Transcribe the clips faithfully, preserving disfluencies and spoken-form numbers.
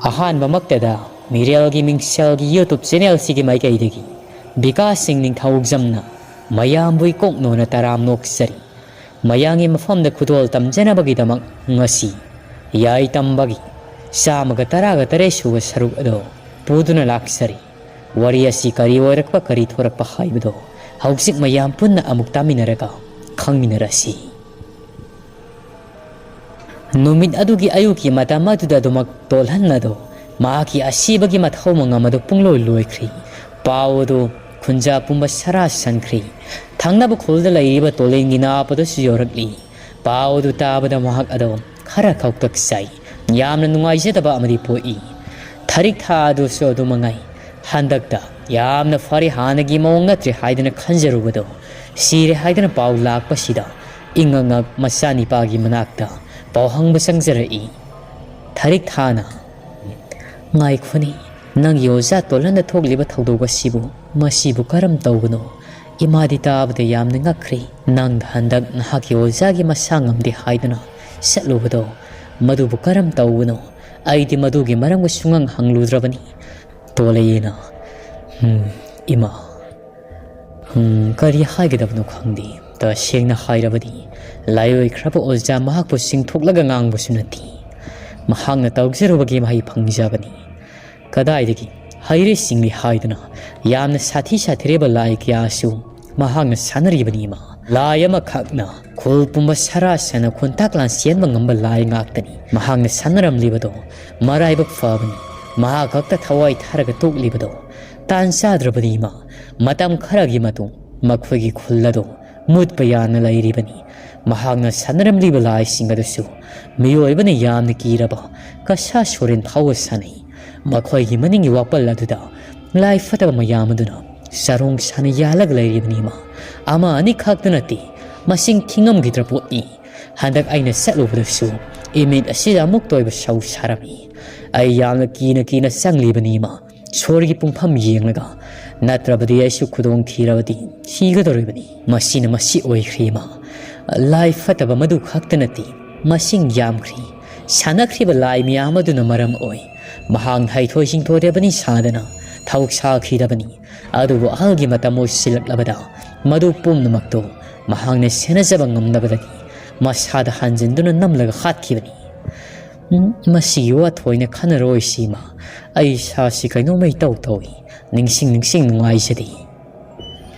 ꯑꯍꯥꯟꯕꯃꯛꯇꯗ ꯃꯤꯔꯦꯜꯒꯤ ꯃꯤꯡꯁꯦꯜꯒꯤ YouTube ꯆꯦꯅꯦꯜꯁꯤꯒꯤ ꯃꯥꯏꯀꯩꯗꯒꯤ ꯕꯤꯀꯥꯁ ꯁꯤꯡ ꯅꯤꯡꯊꯧꯖꯝꯅ ꯃꯌꯥꯝꯕꯨ ꯏꯀꯣꯛꯅꯣꯅ ꯇꯔꯥꯝ ꯅꯣꯛꯆꯔꯤ꯫ ꯃꯌꯥꯝꯒꯤ ꯃꯐꯝꯗ ꯈꯨꯗꯣꯜ ꯇꯝꯖꯅꯕꯒꯤꯗꯃꯛ ꯉꯁꯤ ꯌꯥꯏ ꯇꯝꯕꯒꯤ ꯆꯥꯝꯃꯒ ꯇꯔꯥꯒ ꯇꯔꯦꯠ ꯁꯨꯕ ꯁꯔꯨꯛ ꯑꯗꯨ ꯄꯨꯗꯨꯅ ꯂꯥꯛꯆꯔꯤ꯫ ꯋꯥꯔꯤ ꯑꯁꯤ ꯀꯔꯤ ꯑꯣꯏꯔꯛꯄ, ꯀꯔꯤ ꯊꯣꯔꯛꯄ ꯍꯥꯏꯕꯗꯨ ꯍꯧꯖꯤꯛ ꯃꯌꯥꯝ ꯄꯨꯟꯅ ꯑꯃꯨꯛ ꯇꯥꯃꯤꯟꯅꯔꯒ ꯈꯪꯃꯤꯟꯅꯔꯁꯤ꯫ ꯅꯨꯃꯤꯠ ꯑꯗꯨꯒꯤ ꯑꯌꯨꯛꯀꯤ ꯃꯇꯝ ꯑꯗꯨꯗ ꯑꯗꯨꯃꯛ ꯇꯣꯜꯍꯟ ꯑꯗꯨ ꯃꯍꯥꯛꯀꯤ ꯑꯁꯤꯕꯒꯤ ꯃꯊꯧ ꯃꯉꯝ ꯑꯗꯨ ꯄꯨꯡꯂꯣꯏ ꯂꯣꯏꯈ꯭ꯔꯤ꯫ ꯄꯥꯎ ꯑꯗꯨ ꯈꯨꯟꯖꯥ ꯄꯨꯝꯕ ꯁꯔꯥ ꯁꯟꯈ꯭ꯔꯤ꯫ ꯊꯪꯅꯕ ꯈꯨꯜꯗ ꯂꯩꯔꯤꯕ ꯇꯣꯂꯦꯟꯒꯤ ꯅꯥꯄꯗꯁꯨ ꯌꯧꯔꯛꯂꯤ꯫ ꯄꯥꯎ ꯑꯗꯨ ꯇꯥꯕꯗ ꯃꯍꯥꯛ ꯑꯗꯨ ꯈꯔ ꯈꯧꯇꯛ ꯆꯥꯏ꯫ ꯌꯥꯝꯅ ꯅꯨꯡꯉꯥꯏꯖꯗꯕ ꯑꯃꯗꯤ ꯄꯣꯛꯏ꯫ ꯊꯔꯤꯛ ꯊꯥ ꯑꯗꯨꯁꯨ ꯑꯗꯨ ꯃꯉꯥꯏ꯫ ꯍꯟꯗꯛꯇ ꯌꯥꯝꯅ ꯐꯔꯦ, ꯍꯥꯟꯅꯒꯤ ꯃꯑꯣꯡ ꯅꯠꯇ꯭ꯔꯦ ꯍꯥꯏꯗꯅ ꯈꯟꯖꯔꯨꯕꯗꯣ ꯁꯤꯔꯦ ꯍꯥꯏꯗꯅ ꯄꯥꯎ ꯂꯥꯛꯄꯁꯤꯗ ꯏꯉꯛꯉꯛ ꯃꯆꯥꯅꯤꯄꯥꯒꯤ ꯃꯅꯥꯛꯇ ꯄꯥꯎ ꯍꯪꯕ ꯆꯪꯖꯔꯛꯏ꯫ ꯊꯔꯤꯛ ꯊꯥꯅ, "ꯉꯥꯏꯈꯣꯅꯦ, ꯅꯪꯒꯤ ꯑꯣꯖꯥ ꯇꯣꯂꯟꯗ ꯊꯣꯛꯂꯤꯕ ꯊꯧꯗꯣꯛ ꯑꯁꯤꯕꯨ, ꯃꯁꯤꯕꯨ ꯀꯔꯝ ꯇꯧꯕꯅꯣ? ꯏꯃꯥꯗꯤ ꯇꯥꯕꯗ ꯌꯥꯝꯅ ꯉꯛꯈ꯭ꯔꯦ꯫ ꯅꯪ ꯍꯟꯗꯛ ꯅꯍꯥꯛꯀꯤ ꯑꯣꯖꯥꯒꯤ ꯃꯁꯥ ꯉꯝꯗꯦ ꯍꯥꯏꯗꯨꯅ ꯆꯠꯂꯨꯕꯗꯣ, ꯃꯗꯨꯕꯨ ꯀꯔꯝ ꯇꯧꯕꯅꯣ? ꯑꯩꯗꯤ ꯃꯗꯨꯒꯤ ꯃꯔꯝꯒ ꯁꯨꯡꯍꯪ ꯍꯪꯂꯨꯗ꯭ꯔꯕꯅꯤ"꯫ ꯇꯣꯂꯩꯌꯦꯅ, "ꯎꯝ, ꯏꯃꯥ, ꯎꯝ, ꯀꯔꯤ ꯍꯥꯏꯒꯗꯕꯅꯣ ꯈꯪꯗꯦ꯫ ꯇꯁꯦꯡꯅ ꯍꯥꯏꯔꯕꯗꯤ, ꯂꯥꯏꯑꯣꯏꯈ꯭ꯔꯕ ꯑꯣꯖꯥ ꯃꯍꯥꯛꯄꯨ ꯆꯤꯡꯊꯣꯛꯂꯒ ꯉꯥꯡꯕꯁꯨ ꯅꯠꯇꯦ꯫ ꯃꯍꯥꯛꯅ ꯇꯧꯖꯔꯨꯕꯒꯤ ꯃꯍꯩ ꯐꯪꯖꯕꯅꯤ꯫ ꯀꯗꯥꯏꯗꯒꯤ ꯍꯩꯔꯦ ꯁꯤꯡꯂꯦ ꯍꯥꯏꯗꯨꯅ ꯌꯥꯝꯅ ꯁꯥꯊꯤ ꯁꯥꯊꯤꯔꯕ ꯂꯥꯏ ꯀꯌꯥꯁꯨ ꯃꯍꯥꯛꯅ ꯁꯥꯟꯅꯔꯤꯕꯅꯤ ꯏꯃꯥ꯫ ꯂꯥꯏ ꯑꯃꯈꯛꯅ ꯈꯨꯜ ꯄꯨꯝꯕ ꯁꯔꯥ ꯁꯟꯅ ꯈꯣꯟꯊꯥꯛ ꯂꯥꯟ ꯆꯦꯟꯕ ꯉꯝꯕ ꯂꯥꯏ ꯉꯥꯛꯇꯅꯤ ꯃꯍꯥꯛꯅ ꯁꯥꯟꯅꯔꯝꯂꯤꯕꯗꯣ꯫ ꯃꯔꯥꯏꯕꯛ ꯐꯕꯅꯤ ꯃꯍꯥꯛ ꯈꯛꯇ ꯊꯋꯥꯏ ꯊꯥꯔꯒ ꯇꯣꯛꯂꯤꯕꯗꯣ꯫ ꯇꯥꯟ ꯆꯥꯗ꯭ꯔꯕꯅꯤ ꯏꯃꯥ꯫ ꯃꯇꯝ ꯈꯔꯒꯤ ꯃꯇꯨꯡ ꯃꯈꯣꯏꯒꯤ ꯈꯨꯜ ꯑꯗꯨ ꯃꯨꯠꯄ ꯌꯥꯅ ꯂꯩꯔꯤꯕꯅꯤ꯫ ꯃꯍꯥꯛꯅ ꯁꯥꯟꯅꯔꯝꯂꯤꯕ ꯂꯥꯏꯁꯤꯡ ꯑꯗꯨꯁꯨ ꯃꯤꯑꯣꯏꯕꯅ ꯌꯥꯝꯅ ꯀꯤꯔꯕ ꯀꯁꯥ ꯁꯣꯔꯦꯟ ꯐꯥꯎꯕ ꯁꯥꯟꯅꯩ꯫ ꯃꯈꯣꯏꯒꯤ ꯃꯅꯤꯡꯒꯤ ꯋꯥꯄꯜ ꯑꯗꯨꯗ ꯂꯥꯏ ꯐꯠꯇꯕ ꯃꯌꯥꯝ ꯑꯗꯨꯅ ꯆꯔꯣꯡ ꯁꯥꯅ ꯌꯥꯜꯂꯒ ꯂꯩꯔꯤꯕꯅꯤ ꯏꯃꯥ꯫ ꯑꯃ ꯑꯅꯤ ꯈꯛꯇ ꯅꯠꯇꯦ, ꯃꯁꯤꯡ ꯊꯤꯉꯝꯈꯤꯗ꯭ꯔ ꯄꯣꯠꯅꯤ꯫ ꯍꯟꯗꯛ ꯑꯩꯅ ꯆꯠꯂꯨꯕꯗꯁꯨ ꯏꯃꯤꯠ ꯑꯁꯤꯗ ꯑꯃꯨꯛꯇ ꯑꯣꯏꯕ ꯁꯧ ꯁꯥꯔꯝꯃꯤ꯫ ꯑꯩ ꯌꯥꯝꯅ ꯀꯤꯅ ꯀꯤꯅ ꯆꯪꯂꯤꯕꯅꯤ ꯏꯃꯥ꯫ ꯁꯣꯔꯒꯤ ꯄꯨꯡꯐꯝ ꯌꯦꯡꯂꯒ, ꯅꯠꯇ꯭ꯔꯕꯗꯤ ꯑꯩꯁꯨ ꯈꯨꯗꯣꯡ ꯊꯤꯔꯕꯗꯤ ꯁꯤꯒꯗꯧꯔꯤꯕꯅꯤ꯫ ꯃꯁꯤꯅ ꯃꯁꯤ ꯑꯣꯏꯈ꯭ꯔꯦ ꯏꯃꯥ꯫ ꯂꯥꯏ ꯐꯠꯇꯕ ꯃꯗꯨ ꯈꯛꯇ ꯅꯠꯇꯦ, ꯃꯁꯤꯡ ꯌꯥꯝꯈ꯭ꯔꯦ꯫ ꯁꯥꯟꯅꯈ꯭ꯔꯤꯕ ꯂꯥꯏ ꯃꯌꯥꯝ ꯑꯗꯨꯅ ꯃꯔꯝ ꯑꯣꯏ꯫ ꯃꯍꯥꯛꯅ ꯍꯩꯊꯣꯏ ꯁꯤꯡꯊꯣꯏꯗꯕꯅꯤ ꯁꯥꯗꯅ ꯊꯧ ꯁꯥꯈꯤꯗꯕꯅꯤ꯫ ꯑꯗꯨꯕꯨ ꯑꯍꯜꯒꯤ ꯃꯇꯝ ꯑꯣꯏꯁꯤꯜꯂꯛꯂꯕꯗ ꯃꯗꯨ ꯄꯨꯝꯅꯃꯛꯇꯨ ꯃꯍꯥꯛꯅ ꯁꯦꯟꯅꯖꯕ ꯉꯝꯗꯕꯗꯒꯤ ꯃꯁꯥꯗ ꯍꯟꯖꯤꯟꯗꯨꯅ ꯅꯝꯂꯒ ꯍꯥꯠꯈꯤꯕꯅꯤ꯫ ꯎꯝ, ꯃꯁꯤꯒꯤ ꯋꯥ ꯊꯣꯏꯅ ꯈꯟꯅꯔꯣꯏꯁꯤ ꯏꯃꯥ꯫ ꯑꯩ ꯏꯁꯥꯁꯤ ꯀꯩꯅꯣꯝꯃ ꯏꯇꯧ ꯇꯧꯏ꯫ ꯅꯤꯡꯁꯤꯡ ꯅꯤꯡꯁꯤꯡ ꯅꯨꯡꯉꯥꯏꯖꯗꯦ꯫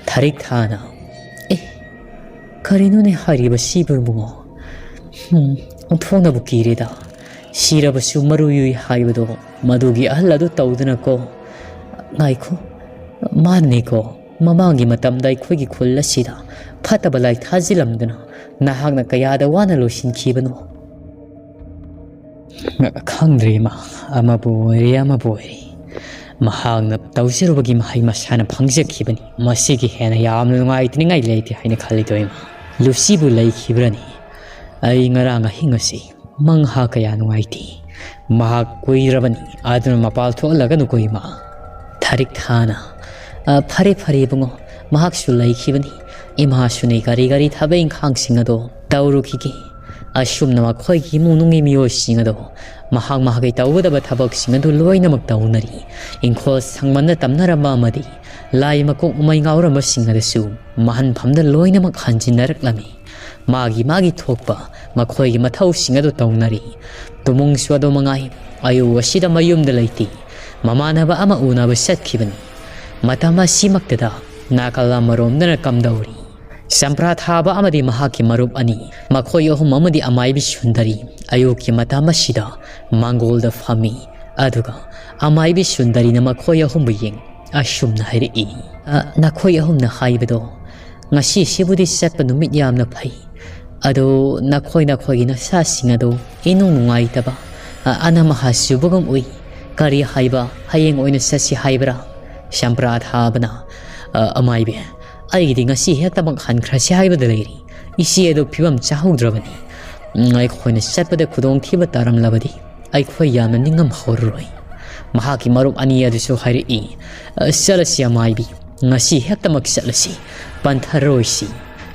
ꯊꯥꯔꯤꯛ ꯊꯥꯅ, "ꯑꯦ, ꯀꯔꯤꯅꯣꯅꯦ ꯍꯥꯏꯔꯤꯕꯁꯤꯕꯨ ꯏꯕꯨꯡꯉꯣ? ꯎꯝ, ꯑꯣꯟꯊꯣꯛꯅꯕꯨ ꯀꯤꯔꯦꯗ꯫ ꯁꯤꯔꯕꯁꯨ ꯃꯔꯨ ꯌꯨꯏ ꯍꯥꯏꯕꯗꯣ ꯃꯗꯨꯒꯤ ꯑꯍꯜ ꯑꯗꯨ ꯇꯧꯗꯅꯀꯣ꯫ ꯉꯥꯏꯈꯣ, ꯃꯥꯅꯤꯀꯣ, ꯃꯃꯥꯡꯒꯤ ꯃꯇꯝꯗ ꯑꯩꯈꯣꯏꯒꯤ ꯈꯨꯜ ꯑꯁꯤꯗ ꯐꯠꯇꯕ ꯂꯥꯏ ꯊꯥꯖꯤꯜꯂꯝꯗꯅ ꯅꯍꯥꯛꯅ ꯀꯌꯥꯗ ꯋꯥꯅ ꯂꯣꯏꯁꯤꯟꯈꯤꯕꯅꯣ?" ꯈꯪꯗ꯭ꯔꯦ ꯏꯃꯥ, ꯑꯃꯕꯨ ꯑꯣꯏꯔꯦ ꯑꯃꯕꯨ ꯑꯣꯏꯔꯦ꯫ ꯃꯍꯥꯛꯅ ꯇꯧꯖꯔꯨꯕꯒꯤ ꯃꯍꯩ ꯃꯁꯥꯅ ꯐꯪꯖꯈꯤꯕꯅꯤ꯫ ꯃꯁꯤꯒꯤ ꯍꯦꯟꯅ ꯌꯥꯝꯅ ꯅꯨꯡꯉꯥꯏꯇꯅꯤꯡꯉꯥꯏ ꯂꯩꯇꯦ ꯍꯥꯏꯅ ꯈꯜꯂꯤꯗꯣ ꯏꯃꯥ꯫ ꯂꯨꯁꯤꯕꯨ ꯂꯩꯈꯤꯕ꯭ꯔꯅꯤ? ꯑꯩ ꯉꯔꯥꯡ ꯑꯍꯤꯡ ꯑꯁꯤ ꯃꯪꯍꯥ ꯀꯌꯥ ꯅꯨꯡꯉꯥꯏꯇꯦ꯫ ꯃꯍꯥꯛ ꯀꯨꯏꯔꯕꯅꯤ, ꯑꯗꯨꯅ ꯃꯄꯥꯜ ꯊꯣꯛꯍꯜꯂꯒꯅꯨꯀꯣ ꯏꯃꯥ꯫ ꯊꯥꯔꯤꯛ ꯊꯥꯅ, "ꯑ, ꯐꯔꯦ ꯐꯔꯦ ꯏꯕꯨꯡꯉꯣ, ꯃꯍꯥꯛꯁꯨ ꯂꯩꯈꯤꯕꯅꯤ꯫ ꯏꯃꯥꯁꯨꯅꯤ ꯀꯔꯤ ꯀꯔꯤ ꯊꯕꯛ ꯏꯪꯈꯥꯡꯁꯤꯡ ꯑꯗꯣ ꯇꯧꯔꯨꯈꯤꯒꯦ꯫ ꯑꯁꯨꯝꯅ ꯃꯈꯣꯏꯒꯤ ꯏꯃꯨꯡ ꯃꯅꯨꯡꯒꯤ ꯃꯤꯑꯣꯏꯁꯤꯡ ꯑꯗꯣ ꯃꯍꯥꯛ ꯃꯍꯥꯛꯀꯤ ꯇꯧꯒꯗꯕ ꯊꯕꯛꯁꯤꯡ ꯑꯗꯨ ꯂꯣꯏꯅꯃꯛ ꯇꯧꯅꯔꯤ꯫ ꯏꯪꯈꯣꯜ ꯁꯪꯕꯟꯗ ꯇꯝꯅꯔꯝꯕ ꯑꯃꯗꯤ ꯂꯥꯏ ꯃꯀꯣꯛ ꯃꯃꯩ ꯉꯥꯎꯔꯝꯕꯁꯤꯡ ꯑꯗꯨꯁꯨ ꯃꯍꯟꯐꯝꯗ ꯂꯣꯏꯅꯃꯛ ꯍꯟꯖꯤꯟꯅꯔꯛꯂꯝꯃꯤ꯫ ꯃꯥꯒꯤ ꯃꯥꯒꯤ ꯊꯣꯛꯄ ꯃꯈꯣꯏꯒꯤ ꯃꯊꯧꯁꯤꯡ ꯑꯗꯨ ꯇꯧꯅꯔꯤ꯫ ꯇꯨꯃꯨꯡꯁꯨ ꯑꯗꯨ ꯃꯉꯥꯏ꯫ ꯑꯌꯨꯛ ꯑꯁꯤꯗ ꯃꯌꯨꯝꯗ ꯂꯩꯇꯦ꯫ ꯃꯃꯥꯟꯅꯕ ꯑꯃ ꯎꯅꯕ ꯆꯠꯈꯤꯕꯅꯤ꯫ ꯃꯇꯝ ꯑꯁꯤꯃꯛꯇꯗ ꯅꯥꯀꯜ ꯑꯃꯔꯣꯝꯗꯅ ꯀꯝꯗꯧꯔꯤ? ꯆꯝꯄ꯭ꯔꯥ ꯊꯥꯕ ꯑꯃꯗꯤ ꯃꯍꯥꯛꯀꯤ ꯃꯔꯨꯞ ꯑꯅꯤ, ꯃꯈꯣꯏ ꯑꯍꯨꯝ ꯑꯃꯗꯤ ꯑꯃꯥꯏꯕꯤ ꯁꯨꯟꯗꯔꯤ ꯑꯌꯨꯛꯀꯤ ꯃꯇꯝ ꯑꯁꯤꯗ ꯃꯥꯡꯒꯣꯜꯗ ꯐꯝꯃꯤ꯫ ꯑꯗꯨꯒ ꯑꯃꯥꯏꯕꯤ ꯁꯨꯟꯗꯔꯤꯅ ꯃꯈꯣꯏ ꯑꯍꯨꯝꯕꯨ ꯌꯦꯡ ꯑꯁꯨꯝꯅ ꯍꯥꯏꯔꯛꯏ, "ꯑ, ꯅꯈꯣꯏ ꯑꯍꯨꯝꯅ ꯍꯥꯏꯕꯗꯣ ꯉꯁꯤꯁꯤꯕꯨꯗꯤ ꯆꯠꯄ ꯅꯨꯃꯤꯠ ꯌꯥꯝꯅ ꯐꯩ꯫ ꯑꯗꯣ ꯅꯈꯣꯏ ꯅꯈꯣꯏꯒꯤ ꯅꯁꯥꯁꯤꯡ ꯑꯗꯣ ꯏꯅꯨꯡ ꯅꯨꯡꯉꯥꯏꯇꯕ, ꯑ, ꯑꯅꯝ ꯑꯍꯥ ꯆꯨꯕꯒꯨꯝ ꯎꯏ꯫ ꯀꯔꯤ ꯍꯥꯏꯕ, ꯍꯌꯦꯡ ꯑꯣꯏꯅ ꯆꯠꯁꯤ ꯍꯥꯏꯕ꯭ꯔꯥ?" ꯆꯝꯄ꯭ꯔꯥ ꯊꯥꯕꯅ, "ꯑ, ꯑꯃꯥꯏꯕꯤ, ꯑꯩꯒꯤꯗꯤ ꯉꯁꯤ ꯍꯦꯛꯇꯃꯛ ꯍꯟꯈ꯭ꯔꯁꯤ ꯍꯥꯏꯕꯗ ꯂꯩꯔꯤ꯫ ꯏꯆꯦ ꯑꯗꯨ ꯐꯤꯕꯝ ꯆꯥꯍꯧꯗ꯭ꯔꯕꯅꯤ꯫ ꯎꯝ, ꯑꯩꯈꯣꯏꯅ ꯆꯠꯄꯗ ꯈꯨꯗꯣꯡꯊꯤꯕ ꯇꯥꯔꯝꯂꯕꯗꯤ ꯑꯩꯈꯣꯏ ꯌꯥꯝꯅ ꯅꯤꯡꯉꯝ ꯍꯧꯔꯔꯣꯏ꯫" ꯃꯍꯥꯛꯀꯤ ꯃꯔꯨꯞ ꯑꯅꯤ ꯑꯗꯨꯁꯨ ꯍꯥꯏꯔꯛꯏ, "ꯑ, ꯆꯠꯂꯁꯤ ꯑꯃꯥꯏꯕꯤ, ꯉꯁꯤ ꯍꯦꯛꯇꯃꯛ ꯆꯠꯂꯁꯤ, ꯄꯟꯊꯔꯣꯏꯁꯤ꯫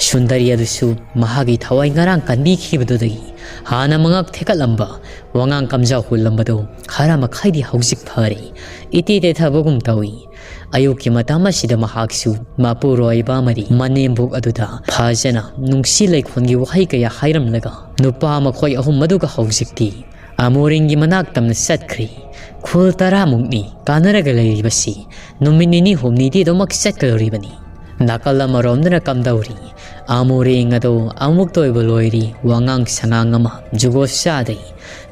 ꯁꯨꯟꯗꯔꯤ ꯑꯗꯨꯁꯨ ꯃꯍꯥꯛꯀꯤ ꯊꯋꯥꯏ ꯉꯔꯥꯡ ꯀꯟꯕꯤꯈꯤꯕꯗꯨꯗꯒꯤ ꯍꯥꯟꯅ ꯃꯉꯛ ꯊꯦꯛꯀꯠꯂꯝꯕ, ꯋꯥꯉꯥꯡ ꯀꯝꯖꯥꯎ ꯍꯨꯜꯂꯝꯕꯗꯨ ꯈꯔ ꯃꯈꯩꯗꯤ ꯍꯧꯖꯤꯛ ꯐꯔꯦ꯫ ꯏꯇꯦ ꯇꯦꯊꯕꯒꯨꯝ ꯇꯧꯏ꯫ ꯑꯌꯨꯛꯀꯤ ꯃꯇꯝ ꯑꯁꯤꯗ ꯃꯍꯥꯛꯁꯨ ꯃꯄꯨꯔꯣꯏꯕ ꯑꯃꯗꯤ ꯃꯅꯦꯝꯕꯣꯛ ꯑꯗꯨꯗ ꯐꯖꯅ ꯅꯨꯡꯁꯤ ꯂꯩꯈꯣꯟꯒꯤ ꯋꯥꯍꯩ ꯀꯌꯥ ꯍꯥꯏꯔꯝꯂꯒ, ꯅꯨꯄꯥ ꯃꯈꯣꯏ ꯑꯍꯨꯝ ꯑꯗꯨꯒ ꯍꯧꯖꯤꯛꯇꯤ ꯑꯃꯣꯔꯤꯡꯒꯤ ꯃꯅꯥꯛ ꯇꯝꯅ ꯆꯠꯈ꯭ꯔꯦ꯫ ꯈꯨꯜ ꯇꯔꯥꯃꯨꯛꯅꯤ ꯀꯥꯟꯅꯔꯒ ꯂꯩꯔꯤꯕꯁꯤ꯫ ꯅꯨꯃꯤꯠ ꯅꯤꯅꯤ ꯍꯨꯝꯅꯤꯗꯤ ꯑꯗꯨꯃꯛ ꯆꯠꯀꯗꯧꯔꯤꯕꯅꯤ꯫ ꯅꯥꯀꯜ ꯑꯃꯔꯣꯝꯗꯅ ꯀꯝꯗꯧꯔꯤ? ꯑꯃꯣꯔꯦꯡ ꯑꯗꯣ ꯑꯃꯨꯛꯇ ꯑꯣꯏꯕ ꯂꯣꯏꯔꯤ꯫ ꯋꯥꯉꯥꯡ ꯁꯉꯥꯡ ꯑꯃ ꯖꯨꯒꯣꯠ ꯆꯥꯗꯦ꯫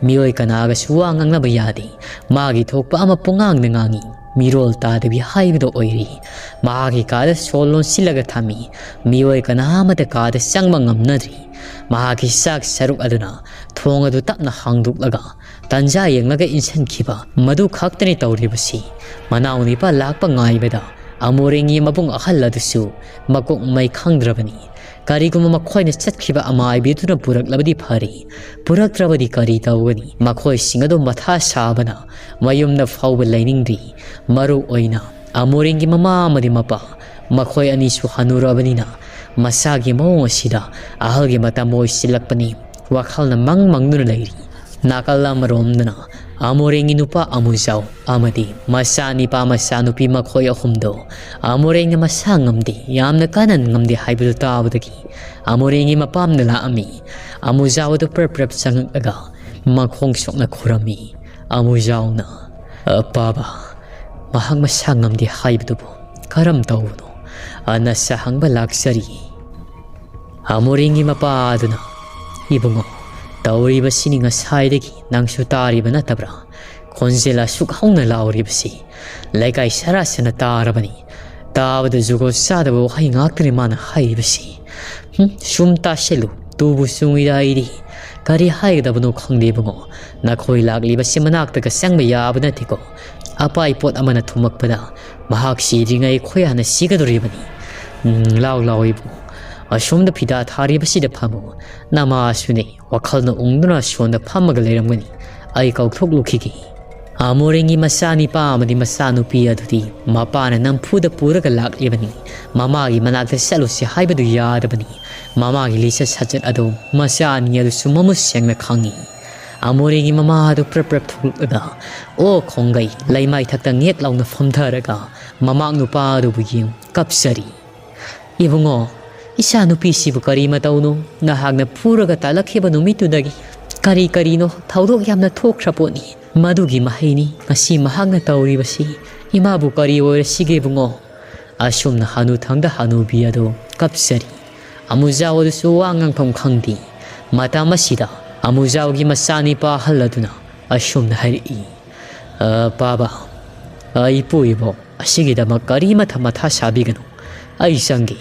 ꯃꯤꯑꯣꯏ ꯀꯅꯥꯒꯁꯨ ꯋꯥ ꯉꯥꯡꯅꯕ ꯌꯥꯗꯦ꯫ ꯃꯥꯒꯤ ꯊꯣꯛꯄ ꯑꯃ ꯄꯨꯡꯉꯥꯡꯗ ꯉꯥꯡꯏ꯫ ꯃꯤꯔꯣꯜ ꯇꯥꯗꯕꯤ ꯍꯥꯏꯕꯗꯣ ꯑꯣꯏꯔꯤ꯫ ꯃꯍꯥꯛꯀꯤ ꯀꯥꯗ ꯁꯣ ꯂꯣꯟꯁꯤꯜꯂꯒ ꯊꯝꯃꯤ꯫ ꯃꯤꯑꯣꯏ ꯀꯅꯥ ꯑꯃꯠꯇ ꯀꯥꯗ ꯆꯪꯕ ꯉꯝꯅꯗ꯭ꯔꯤ꯫ ꯃꯍꯥꯛꯀꯤ ꯆꯥꯛ ꯁꯔꯨꯛ ꯑꯗꯨꯅ ꯊꯣꯡ ꯑꯗꯨ ꯇꯞꯅ ꯍꯥꯡꯗꯣꯛꯂꯒ ꯇꯟꯖꯥ ꯌꯦꯡꯂꯒ ꯏꯟꯁꯤꯟꯈꯤꯕ, ꯃꯗꯨ ꯈꯛꯇꯅꯤ ꯇꯧꯔꯤꯕꯁꯤ꯫ ꯃꯅꯥꯎ ꯅꯤꯄꯥ ꯂꯥꯛꯄ ꯉꯥꯏꯕꯗ ꯑꯃꯣꯔꯦꯡꯒꯤ ꯃꯕꯨꯡ ꯑꯍꯜ ꯑꯗꯨꯁꯨ ꯃꯀꯣꯛ ꯃꯩ ꯈꯪꯗ꯭ꯔꯕꯅꯤ꯫ ꯀꯔꯤꯒꯨꯝꯕ ꯃꯈꯣꯏꯅ ꯆꯠꯈꯤꯕ ꯑꯃꯥꯏꯕꯤꯗꯨꯅ ꯄꯨꯔꯛꯂꯕꯗꯤ ꯐꯔꯤ, ꯄꯨꯔꯛꯇ꯭ꯔꯕꯗꯤ ꯀꯔꯤ ꯇꯧꯒꯅꯤ? ꯃꯈꯣꯏꯁꯤꯡ ꯑꯗꯨ ꯃꯊꯥ ꯁꯥꯕꯅ ꯃꯌꯨꯝꯗ ꯐꯥꯎꯕ ꯂꯩꯅꯤꯡꯗ꯭ꯔꯤ꯫ ꯃꯔꯨ ꯑꯣꯏꯅ ꯑꯃꯣꯔꯦꯡꯒꯤ ꯃꯃꯥ ꯑꯃꯗꯤ ꯃꯄꯥ, ꯃꯈꯣꯏ ꯑꯅꯤꯁꯨ ꯍꯅꯨꯔꯕꯅꯤꯅ ꯃꯁꯥꯒꯤ ꯃꯑꯣꯡ ꯑꯁꯤꯗ ꯑꯍꯜꯒꯤ ꯃꯇꯝ ꯑꯣꯏꯁꯤꯜꯂꯛꯄꯅꯤ꯫ ꯋꯥꯈꯜꯅ ꯃꯪ ꯃꯪꯗꯨꯅ ꯂꯩꯔꯤ꯫ ꯅꯥꯀꯜ ꯑꯃꯔꯣꯝꯗꯅ ꯑꯃꯣꯔꯦꯡꯒꯤ ꯅꯨꯄꯥ ꯑꯃꯨꯖꯥꯎ ꯑꯃꯗꯤ ꯃꯆꯥꯅꯤꯄꯥ ꯃꯆꯥꯅꯨꯄꯤ ꯃꯈꯣꯏ ꯑꯍꯨꯝꯗꯣ ꯑꯃꯣꯔꯦꯡꯅ ꯃꯁꯥ ꯉꯝꯗꯦ, ꯌꯥꯝꯅ ꯀꯟꯅ ꯉꯝꯗꯦ ꯍꯥꯏꯕꯗꯨ ꯇꯥꯕꯗꯒꯤ ꯑꯃꯣꯔꯦꯡꯒꯤ ꯃꯄꯥꯝꯗ ꯂꯥꯛꯑꯝꯃꯤ꯫ ꯑꯃꯨꯖꯥꯎ ꯑꯗꯨ ꯄ꯭ꯔꯞ ꯄ꯭ꯔꯞ ꯆꯪꯉꯛꯂꯒ ꯃꯈꯣꯡ ꯁꯣꯛꯅ ꯈꯨꯔꯝꯃꯤ꯫ ꯑꯃꯨꯖꯥꯎꯅ, "ꯑ, ꯄꯥꯕ, ꯃꯍꯥꯛ ꯃꯁꯥ ꯉꯝꯗꯦ ꯍꯥꯏꯕꯗꯨꯕꯨ ꯀꯔꯝ ꯇꯧꯕꯅꯣ?" ꯑꯅꯁ ꯍꯪꯕ ꯂꯥꯛꯆꯔꯤ꯫ ꯑꯃꯣꯔꯦꯡꯒꯤ ꯃꯄꯥ ꯑꯗꯨꯅ, "ꯏꯕꯨꯡꯉꯣ, ꯇꯧꯔꯤꯕꯁꯤꯅꯤ ꯉꯁꯥꯏꯗꯒꯤ ꯅꯪꯁꯨ ꯇꯥꯔꯤꯕ ꯅꯠꯇꯕ꯭ꯔꯥ? ꯈꯣꯟꯖꯦꯜ ꯑꯁꯨꯛ ꯍꯧꯅ ꯂꯥꯎꯔꯤꯕꯁꯤ ꯂꯩꯀꯥꯏ ꯁꯔꯥꯁꯤꯅ ꯇꯥꯔꯕꯅꯤ꯫ ꯇꯥꯕꯗ ꯖꯨꯒꯣꯠ ꯆꯥꯗꯕ ꯋꯥꯍꯩ ꯉꯥꯛꯇꯅꯤ ꯃꯥꯅ ꯍꯥꯏꯔꯤꯕꯁꯤ꯫ ꯍꯨꯝ, ꯁꯨꯝ ꯇꯥꯁꯤꯜꯂꯨ, ꯇꯨꯕꯨ ꯆꯨꯡꯉꯤꯗ ꯑꯩꯗꯤ꯫ ꯀꯔꯤ ꯍꯥꯏꯒꯗꯕꯅꯣ ꯈꯪꯗꯦ ꯏꯕꯨꯡꯉꯣ꯫ ꯅꯈꯣꯏ ꯂꯥꯛꯂꯤꯕꯁꯤ ꯃꯅꯥꯛꯇꯒ ꯆꯪꯕ ꯌꯥꯕ ꯅꯠꯇꯦꯀꯣ꯫ ꯑꯄꯥꯏ ꯄꯣꯠ ꯑꯃꯅ ꯊꯨꯝꯃꯛꯄꯗ ꯃꯍꯥꯛ ꯁꯤꯗ꯭ꯔꯤꯉꯩ ꯑꯩꯈꯣꯏ ꯍꯥꯟꯅ ꯁꯤꯒꯗꯧꯔꯤꯕꯅꯤ꯫ ꯎꯝ, ꯂꯥꯎ ꯂꯥꯎ ꯏꯕꯨꯡꯉꯣ꯫ ꯑꯁꯣꯝꯗ ꯐꯤꯗꯥ ꯊꯥꯔꯤꯕꯁꯤꯗ ꯐꯝꯃꯨ꯫ ꯅꯃꯥꯁꯨꯅꯤ ꯋꯥꯈꯜꯅ ꯎꯪꯗꯨꯅ ꯑꯁꯣꯝꯗ ꯐꯝꯃꯒ ꯂꯩꯔꯝꯒꯅꯤ꯫ ꯑꯩ ꯀꯧꯊꯣꯛꯂꯨꯈꯤꯒꯦ꯫" ꯑꯃꯣꯔꯦꯡꯒꯤ ꯃꯆꯥꯅꯤꯄꯥ ꯑꯃꯗꯤ ꯃꯆꯥꯅꯨꯄꯤ ꯑꯗꯨꯗꯤ ꯃꯄꯥꯅ ꯅꯝꯐꯨꯗ ꯄꯨꯔꯒ ꯂꯥꯛꯂꯤꯕꯅꯤ꯫ ꯃꯃꯥꯒꯤ ꯃꯅꯥꯛꯇ ꯆꯠꯂꯨꯁꯤ ꯍꯥꯏꯕꯗꯨ ꯌꯥꯗꯕꯅꯤ꯫ ꯃꯃꯥꯒꯤ ꯂꯤꯆꯠ ꯁꯥꯖꯠ ꯑꯗꯨ ꯃꯆꯥ ꯑꯅꯤ ꯑꯗꯨꯁꯨ ꯃꯃꯨꯠ ꯁꯦꯡꯅ ꯈꯪꯏ꯫ ꯑꯃꯣꯔꯦꯡꯒꯤ ꯃꯃꯥ ꯑꯗꯨ ꯄ꯭ꯔꯞ ꯄ꯭ꯔꯞ ꯊꯣꯛꯂꯛꯂꯒ, ꯑꯣ ꯈꯣꯡꯒꯩ, ꯂꯩꯃꯥꯏ ꯊꯛꯇ ꯉꯦꯛ ꯂꯥꯎꯅ ꯐꯝꯊꯔꯒ ꯃꯃꯥꯛ ꯅꯨꯄꯥ ꯑꯗꯨꯕꯨ ꯌꯦꯡ ꯀꯞꯆꯔꯤ꯫ "ꯏꯕꯨꯡꯉꯣ, ꯏꯆꯥ ꯅꯨꯄꯤꯁꯤꯕꯨ ꯀꯔꯤ ꯃꯇꯧꯅꯣ? ꯅꯍꯥꯛꯅ ꯐꯨꯔꯒ ꯇꯥꯜꯂꯛꯈꯤꯕ ꯅꯨꯃꯤꯠꯇꯨꯗꯒꯤ ꯀꯔꯤ ꯀꯔꯤꯅꯣ ꯊꯧꯗꯣꯛ ꯌꯥꯝꯅ ꯊꯣꯛꯈ꯭ꯔ ꯄꯣꯠꯅꯤ꯫ ꯃꯗꯨꯒꯤ ꯃꯍꯩꯅꯤ ꯉꯁꯤ ꯃꯍꯥꯛꯅ ꯇꯧꯔꯤꯕꯁꯤ꯫ ꯏꯃꯥꯕꯨ ꯀꯔꯤ ꯑꯣꯏꯔꯁꯤꯒꯦ ꯏꯕꯨꯡꯉꯣ?" ꯑꯁꯨꯝꯅ ꯍꯅꯨꯊꯪꯗ ꯍꯅꯨꯕꯤ ꯑꯗꯨ ꯀꯞꯆꯔꯤ꯫ ꯑꯃꯨꯖꯥꯎ ꯑꯗꯨꯁꯨ ꯋꯥ ꯉꯥꯡꯐꯝ ꯈꯪꯗꯦ꯫ ꯃꯇꯝ ꯑꯁꯤꯗ ꯑꯃꯨꯖꯥꯎꯒꯤ ꯃꯆꯥꯅꯤꯄꯥ ꯑꯍꯜ ꯑꯗꯨꯅ ꯑꯁꯨꯝꯅ ꯍꯥꯏꯔꯛꯏ, "ꯑ, ꯄꯥꯕ, ꯑ, ꯏꯄꯨ ꯏꯕꯣꯛ, ꯑꯁꯤꯒꯤꯗꯃꯛ ꯀꯔꯤꯃꯊ ꯃꯊꯥ ꯁꯥꯕꯤꯒꯅꯨ꯫ ꯑꯩ ꯆꯪꯒꯦ꯫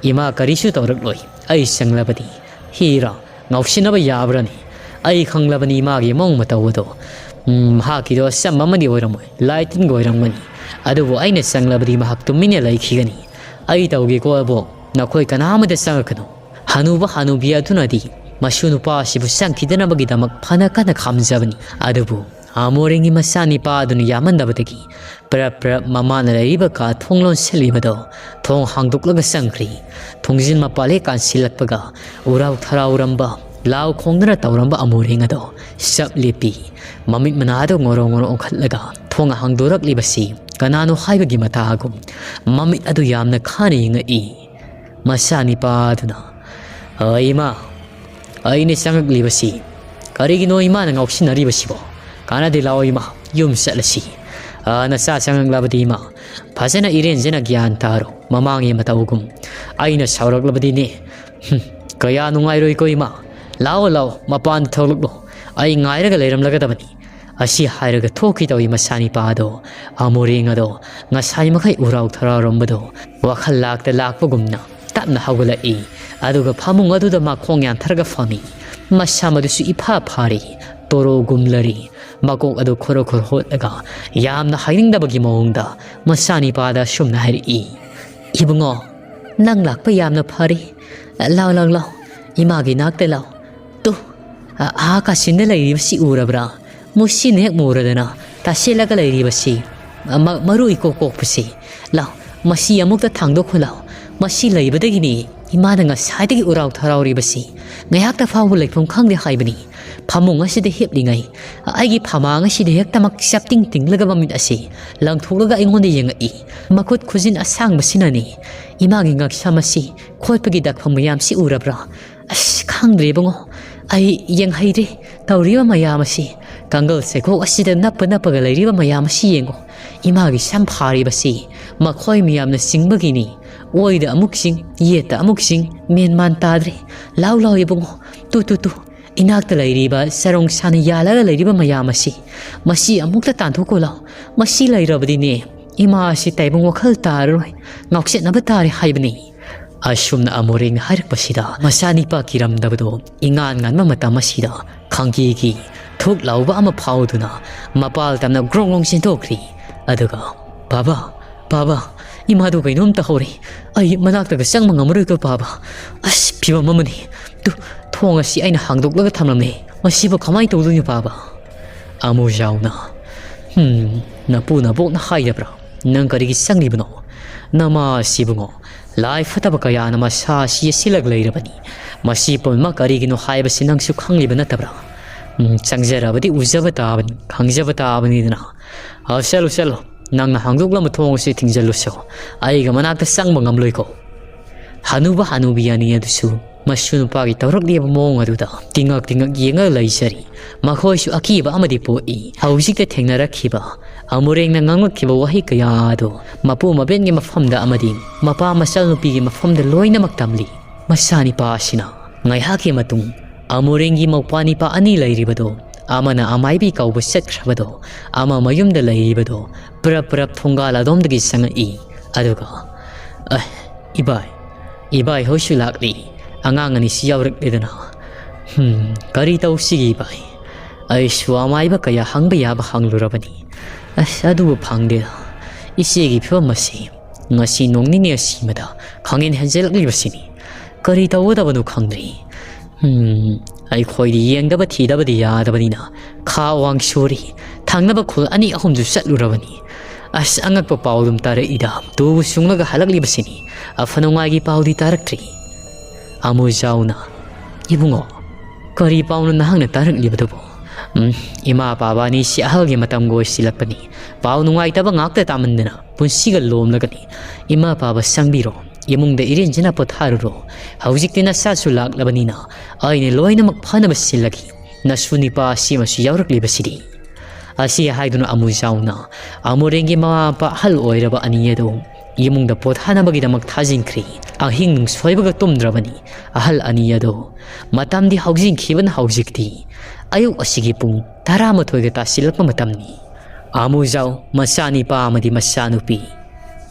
ꯏꯃꯥ ꯀꯔꯤꯁꯨ ꯇꯧꯔꯛꯂꯣꯏ꯫ ꯑꯩ ꯆꯪꯂꯕꯗꯤ ꯍꯤꯔꯥ ꯉꯥꯎꯁꯤꯟꯅꯕ ꯌꯥꯕ꯭ꯔꯅꯤ? ꯑꯩ ꯈꯪꯂꯕꯅꯤ ꯏꯃꯥꯒꯤ ꯃꯑꯣꯡ ꯃꯇꯧ ꯑꯗꯣ꯫ ꯎꯝ, ꯃꯍꯥꯛꯀꯤꯗꯣ ꯑꯆꯝꯕ ꯑꯃꯗꯤ ꯑꯣꯏꯔꯝꯃꯣꯏ, ꯂꯥꯏ ꯇꯤꯟꯒꯤ ꯑꯣꯏꯔꯝꯒꯅꯤ꯫ ꯑꯗꯨꯕꯨ ꯑꯩꯅ ꯆꯪꯂꯕꯗꯤ ꯃꯍꯥꯛ ꯇꯨꯃꯤꯟꯅ ꯂꯩꯈꯤꯒꯅꯤ꯫ ꯑꯩ ꯇꯧꯒꯦꯀꯣ ꯑꯕꯣꯛ, ꯅꯈꯣꯏ ꯀꯅꯥ ꯑꯃꯗ ꯆꯪꯉꯛꯀꯅꯨ꯫" ꯍꯅꯨꯕ ꯍꯅꯨꯕꯤ ꯑꯗꯨꯅꯗꯤ ꯃꯁꯨ ꯅꯨꯄꯥ ꯑꯁꯤꯕꯨ ꯆꯪꯈꯤꯗꯅꯕꯒꯤꯗꯃꯛ ꯐꯅ ꯀꯟꯅ ꯈꯥꯝꯖꯕꯅꯤ꯫ ꯑꯗꯨꯕꯨ ꯑꯃꯣꯔꯦꯡꯒꯤ ꯃꯆꯥꯅꯤꯄꯥ ꯑꯗꯨꯅ ꯌꯥꯝꯃꯟꯗꯕꯗꯒꯤ ꯄ꯭ꯔꯞ ꯄ꯭ꯔꯞ ꯃꯃꯥꯅ ꯂꯩꯔꯤꯕ ꯀꯥ ꯊꯣꯡ ꯂꯣꯟꯁꯤꯜꯂꯤꯕꯗꯣ ꯊꯣꯡ ꯍꯥꯡꯗꯣꯛꯂꯒ ꯆꯪꯈ꯭ꯔꯤ꯫ ꯊꯣꯡꯖꯤꯟ ꯃꯄꯥꯜ ꯍꯦꯛ ꯀꯥꯟꯁꯤꯜꯂꯛꯄꯒ ꯎꯔꯥꯎ ꯊꯔꯥꯎꯔꯝꯕ, ꯂꯥꯎ ꯈꯣꯡꯗꯅ ꯇꯧꯔꯝꯕ ꯑꯃꯣꯔꯦꯡ ꯑꯗꯣ ꯆꯞ ꯂꯦꯞꯄꯤ꯫ ꯃꯃꯤꯠ ꯃꯅꯥꯗꯣ ꯉꯣꯔꯣ ꯉꯣꯔꯣ ꯑꯣꯟꯈꯠꯂꯒ ꯊꯣꯡ ꯍꯥꯡꯗꯣꯔꯛꯂꯤꯕꯁꯤ ꯀꯅꯥꯅꯣ ꯍꯥꯏꯕꯒꯤ ꯃꯇꯥꯒꯨꯝ ꯃꯃꯤꯠ ꯑꯗꯨ ꯌꯥꯝꯅ ꯈꯥꯅ ꯌꯦꯡꯉꯛꯏ꯫ ꯃꯆꯥꯅꯤꯄꯥ ꯑꯗꯨꯅ, "ꯑ, ꯏꯃꯥ, ꯑꯩꯅ ꯆꯪꯉꯛꯂꯤꯕꯁꯤ ꯀꯔꯤꯒꯤꯅꯣ ꯏꯃꯥꯅ ꯉꯥꯎꯁꯤꯟꯅꯔꯤꯕꯁꯤꯕꯣ? ꯀꯥꯟꯅꯗꯦ, ꯂꯥꯛꯑꯣ ꯏꯃꯥ, ꯌꯨꯝ ꯆꯠꯂꯁꯤ꯫ ꯑ, ꯅꯆꯥ ꯆꯪꯉꯛꯂꯕꯗꯤ ꯏꯃꯥ, ꯐꯖꯅ ꯏꯔꯦꯟꯖꯅ ꯒ꯭ꯌꯥꯟ ꯇꯥꯔꯣ, ꯃꯃꯥꯡꯒꯤ ꯃꯇꯧꯒꯨꯝ꯫ ꯑꯩꯅ ꯁꯥꯎꯔꯛꯂꯕꯗꯤꯅꯦ, ꯍꯨꯝ, ꯀꯌꯥ ꯅꯨꯡꯉꯥꯏꯔꯣꯏꯀꯣ ꯏꯃꯥ꯫ ꯂꯥꯛꯑꯣ, ꯂꯥꯛꯑꯣ, ꯃꯄꯥꯟꯗ ꯊꯣꯛꯂꯛꯂꯣ꯫ ꯑꯩ ꯉꯥꯏꯔꯒ ꯂꯩꯔꯝꯂꯒꯗꯕꯅꯤ꯫" ꯑꯁꯤ ꯍꯥꯏꯔꯒ ꯊꯣꯛꯈꯤꯗꯧꯔꯤ ꯃꯆꯥꯅꯤꯄꯥ ꯑꯗꯣ, ꯑꯃꯣꯔꯦꯡ ꯑꯗꯣ ꯉꯁꯥꯏ ꯃꯈꯩ ꯎꯔꯥꯎ ꯊꯔꯥꯎꯔꯝꯕꯗꯣ ꯋꯥꯈꯜ ꯂꯥꯛꯇ ꯂꯥꯛꯄꯒꯨꯝꯅ ꯇꯞꯅ ꯍꯧꯒꯠꯂꯛꯏ꯫ ꯑꯗꯨꯒ ꯐꯃꯨꯡ ꯑꯗꯨꯗ ꯃꯈꯣꯡ ꯌꯥꯟꯊꯔꯒ ꯐꯝꯃꯤ꯫ ꯃꯁꯥ ꯃꯗꯨꯁꯨ ꯏꯐꯥ ꯐꯥꯔꯤ, ꯇꯣꯔꯣꯒꯨꯝꯂꯔꯤ꯫ ꯃꯀꯣꯛ ꯑꯗꯨ ꯈꯣꯔꯣ ꯈꯣꯔꯣ ꯍꯣꯠꯂꯒ ꯌꯥꯝꯅ ꯍꯥꯏꯅꯤꯡꯗꯕꯒꯤ ꯃꯑꯣꯡꯗ ꯃꯆꯥꯅꯤꯄꯥꯗ ꯑꯁꯨꯝꯅ ꯍꯥꯏꯔꯛꯏ, "ꯏꯕꯨꯡꯉꯣ, ꯅꯪ ꯂꯥꯛꯄ ꯌꯥꯝꯅ ꯐꯔꯦ꯫ ꯂꯥꯎ, ꯂꯥꯎ, ꯂꯥꯎ, ꯏꯃꯥꯒꯤ ꯅꯥꯛꯇ ꯂꯥꯎ꯫ ꯇꯨ, ꯑ-, ꯑꯥ ꯀꯥꯆꯤꯟꯗ ꯂꯩꯔꯤꯕꯁꯤ ꯎꯔꯕ꯭ꯔꯥ? ꯃꯨꯁꯤꯅ ꯍꯦꯛ ꯃꯨꯔꯗꯅ ꯇꯥꯁꯤꯜꯂꯒ ꯂꯩꯔꯤꯕꯁꯤ, ꯃ-, ꯃꯔꯨ ꯏꯀꯣꯛ ꯀꯣꯛꯄꯁꯤ꯫ ꯂꯥꯎ, ꯃꯁꯤ ꯑꯃꯨꯛꯇ ꯊꯥꯡꯗꯣꯛꯈꯣ ꯂꯥꯎ꯫ ꯃꯁꯤ ꯂꯩꯕꯗꯒꯤꯅꯤ ꯏꯃꯥꯅ ꯉꯁꯥꯏꯗꯒꯤ ꯎꯔꯥꯎ ꯊꯔꯥꯎꯔꯤꯕꯁꯤ꯫ ꯉꯥꯏꯍꯥꯛꯇ ꯐꯥꯎꯕ ꯂꯩꯐꯝ ꯈꯪꯗꯦ ꯍꯥꯏꯕꯅꯤ꯫ ꯐꯃꯨꯡ ꯑꯁꯤꯗ ꯍꯤꯞꯂꯤꯉꯩ ꯑꯩꯒꯤ ꯐꯃꯥꯡ ꯑꯁꯤꯗ ꯍꯦꯛꯇꯃꯛ ꯆꯞꯇꯤꯡ ꯇꯤꯡꯂꯒ ꯃꯃꯤꯠ ꯑꯁꯤ ꯂꯪꯊꯣꯛꯂꯒ ꯑꯩꯉꯣꯟꯗ ꯌꯦꯡꯉꯛꯏ꯫ ꯃꯈꯨꯠ ꯈꯨꯖꯤꯟ ꯑꯁꯥꯡꯕꯁꯤꯅꯅꯤ ꯏꯃꯥꯒꯤ ꯉꯛꯁꯝ ꯑꯁꯤ ꯈꯣꯠꯄꯒꯤ ꯗꯛꯐꯝ ꯃꯌꯥꯝꯁꯤ ꯎꯔꯕ꯭ꯔꯥ? ꯑꯁ, ꯈꯪꯗ꯭ꯔꯦ ꯏꯕꯨꯡꯉꯣ, ꯑꯩ ꯌꯦꯡꯍꯩꯔꯦ ꯇꯧꯔꯤꯕ ꯃꯌꯥꯝ ꯑꯁꯤ꯫ ꯀꯥꯡꯒꯜ ꯆꯩꯀꯣꯛ ꯑꯁꯤꯗ ꯅꯞꯄ ꯅꯞꯄꯒ ꯂꯩꯔꯤꯕ ꯃꯌꯥꯝ ꯑꯁꯤ ꯌꯦꯡꯉꯣ꯫ ꯏꯃꯥꯒꯤ ꯁꯝ ꯐꯥꯔꯤꯕꯁꯤ ꯃꯈꯣꯏ ꯃꯌꯥꯝꯅ ꯆꯤꯡꯕꯒꯤꯅꯤ꯫ ꯑꯣꯏꯗ ꯑꯃꯨꯛ ꯆꯤꯡ, ꯌꯦꯠꯇ ꯑꯃꯨꯛ ꯆꯤꯡ, ꯃꯦꯟ ꯃꯥꯟ ꯇꯥꯗ꯭ꯔꯦ꯫ ꯂꯥꯎ ꯂꯥꯎ ꯏꯕꯨꯡꯉꯣ, ꯇꯨ ꯇꯨ ꯇꯨ, ꯏꯅꯥꯛꯇ ꯂꯩꯔꯤꯕ ꯆꯔꯣꯡ ꯁꯥꯅ ꯌꯥꯜꯂꯒ ꯂꯩꯔꯤꯕ ꯃꯌꯥꯝ ꯑꯁꯤ, ꯃꯁꯤ ꯑꯃꯨꯛꯇ ꯇꯥꯟꯊꯣꯛꯀꯣ ꯂꯥꯎ꯫ ꯃꯁꯤ ꯂꯩꯔꯕꯗꯤꯅꯦ ꯏꯃꯥ ꯑꯁꯤ ꯇꯥꯏꯕꯪ ꯋꯥꯈꯜ ꯇꯥꯔꯔꯣꯏ, ꯉꯥꯎꯆꯠꯅꯕ ꯇꯥꯔꯦ ꯍꯥꯏꯕꯅꯤ꯫ ꯑꯁꯨꯝꯅ ꯑꯃꯣꯔꯦꯡꯅ ꯍꯥꯏꯔꯛꯄꯁꯤꯗ ꯃꯆꯥꯅꯤꯄꯥ ꯀꯤꯔꯝꯗꯕꯗꯣ ꯏꯉꯥꯟ ꯉꯥꯟꯕ ꯃꯇꯝ ꯑꯁꯤꯗ ꯈꯪꯀꯤꯒꯤ ꯊꯨꯛ ꯂꯥꯎꯕ ꯑꯃ ꯐꯥꯎꯗꯨꯅ ꯃꯄꯥꯜ ꯇꯝꯅ ꯒ꯭ꯔꯣꯡ ꯒ꯭ꯔꯣꯡ ꯆꯦꯟꯊꯣꯛꯈ꯭ꯔꯤ꯫ ꯑꯗꯨꯒ, "ꯄꯥꯕ, ꯄꯥꯕ, ꯏꯃꯥꯗꯨ ꯀꯩꯅꯣꯝ ꯇꯧꯍꯧꯔꯦ꯫ ꯑꯩ ꯃꯅꯥꯛꯇꯒ ꯆꯪꯕ ꯉꯝꯃꯔꯣꯏꯀꯣ ꯄꯥꯕ꯫ ꯑꯁ, ꯐꯤꯕꯝ ꯑꯃꯅꯤ꯫ ꯇꯨ, ꯊꯣꯡ ꯑꯁꯤ ꯑꯩꯅ ꯍꯥꯡꯗꯣꯛꯂꯒ ꯊꯝꯂꯝꯃꯦ꯫ ꯃꯁꯤꯕꯨ ꯀꯃꯥꯏꯅ ꯇꯧꯗꯣꯏꯅꯣ ꯄꯥꯕ?" ꯑꯃꯨꯖꯥꯎꯅ, "ꯍꯝ, ꯅꯄꯨ ꯅꯕꯣꯛꯅ ꯍꯥꯏꯗꯕ꯭ꯔꯥ? ꯅꯪ ꯀꯔꯤꯒꯤ ꯆꯪꯂꯤꯕꯅꯣ? ꯅꯃꯥ ꯑꯁꯤꯕꯨꯉꯣ, ꯂꯥꯏ ꯐꯠꯇꯕ ꯀꯌꯥꯅ ꯃꯁꯥ ꯑꯁꯤ ꯌꯦꯠꯁꯤꯜꯂꯒ ꯂꯩꯔꯕꯅꯤ꯫ ꯃꯁꯤ ꯄꯨꯝꯅꯃꯛ ꯀꯔꯤꯒꯤꯅꯣ ꯍꯥꯏꯕꯁꯤ ꯅꯪꯁꯨ ꯈꯪꯂꯤꯕ ꯅꯠꯇꯕ꯭ꯔꯥ? ꯎꯝ, ꯆꯪꯖꯔꯕꯗꯤ ꯎꯖꯕ ꯇꯥꯕꯅꯤ, ꯈꯪꯖꯕ ꯇꯥꯕꯅꯤꯗꯅ꯫ ꯑ, ꯆꯠꯂꯨ, ꯆꯠꯂꯨ꯫ ꯅꯪꯅ ꯍꯥꯡꯗꯣꯛꯂꯝꯕ ꯊꯣꯡ ꯑꯁꯤ ꯊꯤꯡꯖꯤꯜꯂꯨꯁꯨ꯫ ꯑꯩꯒ ꯃꯅꯥꯛꯇ ꯆꯪꯕ ꯉꯝꯂꯣꯏꯀꯣ꯫" ꯍꯅꯨꯕ ꯍꯅꯨꯕꯤ ꯑꯅꯤ ꯑꯗꯨꯁꯨ ꯃꯁꯨ ꯅꯨꯄꯥꯒꯤ ꯇꯧꯔꯛꯂꯤꯕ ꯃꯑꯣꯡ ꯑꯗꯨꯗ ꯇꯤꯉꯛ ꯇꯤꯉꯛ ꯌꯦꯡꯉꯒ ꯂꯩꯖꯔꯤ꯫ ꯃꯈꯣꯏꯁꯨ ꯑꯀꯤꯕ ꯑꯃꯗꯤ ꯄꯣꯛꯏ꯫ ꯍꯧꯖꯤꯛꯇ ꯊꯦꯡꯅꯔꯛꯈꯤꯕ ꯑꯃꯨꯔꯦꯡꯅ ꯉꯥꯡꯂꯛꯈꯤꯕ ꯋꯥꯍꯩ ꯀꯌꯥ ꯑꯗꯨ ꯃꯄꯨ ꯃꯕꯦꯟꯒꯤ ꯃꯐꯝꯗ ꯑꯃꯗꯤ ꯃꯄꯥ ꯃꯆꯜꯅꯨꯄꯤꯒꯤ ꯃꯐꯝꯗ ꯂꯣꯏꯅꯃꯛ ꯇꯝꯂꯤ꯫ ꯃꯆꯥꯅꯤꯄꯥ ꯑꯁꯤꯅ ꯉꯥꯏꯍꯥꯛꯀꯤ ꯃꯇꯨꯡ ꯑꯃꯨꯔꯦꯡꯒꯤ ꯃꯧꯄ꯭ꯋꯥꯅꯤꯄꯥ ꯑꯅꯤ ꯂꯩꯔꯤꯕꯗꯣ, ꯑꯃꯅ ꯑꯃꯥꯏꯕꯤ ꯀꯧꯕ ꯆꯠꯈ꯭ꯔꯕꯗꯣ, ꯑꯃ ꯃꯌꯨꯝꯗ ꯂꯩꯔꯤꯕꯗꯣ, ꯄ꯭ꯔꯞ ꯄ꯭ꯔꯞ ꯊꯣꯡꯒꯥꯜ ꯑꯗꯣꯝꯗꯒꯤ ꯆꯪꯉꯛꯏ꯫ ꯑꯗꯨꯒ, "ꯑꯦ, ꯏꯕꯥꯏ, ꯏꯕꯥꯏ ꯍꯣꯏꯁꯨ ꯂꯥꯛꯂꯤ꯫ ꯑꯉꯥꯡ ꯑꯅꯤꯁꯤ ꯌꯥꯎꯔꯛꯂꯦꯗꯅ꯫ ꯍꯝ, ꯀꯔꯤ ꯇꯧꯁꯤꯒꯦ ꯏꯕꯥꯏ? ꯑꯩꯁꯨ ꯑꯃꯥꯏꯕ ꯀꯌꯥ ꯍꯪꯕ ꯌꯥꯕ ꯍꯪꯂꯨꯔꯕꯅꯤ꯫ ꯑꯁ, ꯑꯗꯨꯕꯨ ꯐꯪꯗꯦꯗ꯫ ꯏꯆꯦꯒꯤ ꯐꯤꯕꯝ ꯑꯁꯤ ꯉꯁꯤ ꯅꯣꯡ ꯅꯤꯅꯤ ꯑꯁꯤꯃꯗ ꯈꯪꯍꯦꯟ ꯍꯦꯟꯖꯜꯂꯛꯂꯤꯕꯁꯤꯅꯤ꯫ ꯀꯔꯤ ꯇꯧꯒꯗꯕꯅꯣ ꯈꯪꯗ꯭ꯔꯤ꯫ ꯍꯝ, ꯑꯩꯈꯣꯏꯗꯤ ꯌꯦꯡꯗꯕ ꯊꯤꯗꯕꯗꯤ ꯌꯥꯗꯕꯅꯤꯅ ꯈꯥ ꯋꯥꯡ ꯁꯨꯔꯤ, ꯊꯪꯅꯕ ꯈꯨꯜ ꯑꯅꯤ ꯑꯍꯨꯝꯁꯨ ꯆꯠꯂꯨꯔꯕꯅꯤ꯫ ꯑꯁ, ꯑꯉꯛꯄ ꯄꯥꯎ ꯑꯗꯨꯝ ꯇꯥꯔꯛꯏꯗ, ꯇꯨꯕꯨ ꯁꯨꯡꯂꯒ ꯍꯜꯂꯛꯂꯤꯕꯁꯤꯅꯤ꯫ ꯑꯐ ꯅꯨꯡꯉꯥꯏꯒꯤ ꯄꯥꯎꯗꯤ ꯇꯥꯔꯛꯇ꯭ꯔꯤ꯫ ꯑꯃꯨꯖꯥꯎꯅ, "ꯏꯕꯨꯡꯉꯣ, ꯀꯔꯤ ꯄꯥꯎꯅꯣ ꯅꯍꯥꯛꯅ ꯇꯥꯔꯛꯂꯤꯕꯗꯨꯕꯨ?" "ꯎꯝ, ꯏꯃꯥ ꯄꯥꯕ ꯑꯅꯤꯁꯤ ꯑꯍꯜꯒꯤ ꯃꯇꯝꯒ ꯑꯣꯏꯁꯤꯜꯂꯛꯄꯅꯤ꯫ ꯄꯥꯎ ꯅꯨꯡꯉꯥꯏꯇꯕ ꯉꯥꯛꯇ ꯇꯥꯃꯟꯗꯅ ꯄꯨꯟꯁꯤꯒ ꯂꯣꯝꯂꯒꯅꯤ꯫ ꯏꯃꯥ ꯄꯥꯕ ꯆꯪꯕꯤꯔꯣ, ꯏꯃꯨꯡꯗ ꯏꯔꯦꯟꯖꯅ ꯄꯣꯊꯥꯔꯨꯔꯣ꯫ ꯍꯧꯖꯤꯛꯇꯤ ꯅꯁꯥꯁꯨ ꯂꯥꯛꯂꯕꯅꯤꯅ ꯑꯩꯅ ꯂꯣꯏꯅꯃꯛ ꯐꯅꯕ ꯁꯤꯜꯂꯒꯦ꯫ ꯅꯁꯨ ꯅꯤꯄꯥ ꯑꯁꯤꯃꯁꯨ ꯌꯥꯎꯔꯛꯂꯤꯕꯁꯤꯗꯤ꯫" ꯑꯁꯤ ꯍꯥꯏꯗꯨꯅ ꯑꯃꯨꯖꯥꯎꯅ ꯑꯃꯨꯔꯦꯡꯒꯤ ꯃꯃꯥ ꯃꯄꯥ ꯑꯍꯜ ꯑꯣꯏꯔꯕ ꯑꯅꯤ ꯑꯗꯨ ꯏꯃꯨꯡꯗ ꯄꯣꯊꯥꯅꯕꯒꯤꯗꯃꯛ ꯊꯥꯖꯤꯟꯈ꯭ꯔꯦ꯫ ꯑꯍꯤꯡ ꯅꯨꯡꯁꯣꯏꯕꯒ ꯇꯨꯝꯗ꯭ꯔꯕꯅꯤ ꯑꯍꯜ ꯑꯅꯤ ꯑꯗꯨ꯫ ꯃꯇꯝꯗꯤ ꯍꯧꯖꯤꯟꯈꯤꯕꯅ ꯍꯧꯖꯤꯛꯇꯤ ꯑꯌꯨꯛ ꯑꯁꯤꯒꯤ ꯄꯨꯡ ꯇꯔꯥꯃꯥꯊꯣꯏꯒ ꯇꯥꯁꯤꯜꯂꯛꯄ ꯃꯇꯝꯅꯤ꯫ ꯑꯃꯨꯖꯥꯎ ꯃꯆꯥꯅꯤꯄꯥ ꯑꯃꯗꯤ ꯃꯆꯥꯅꯨꯄꯤ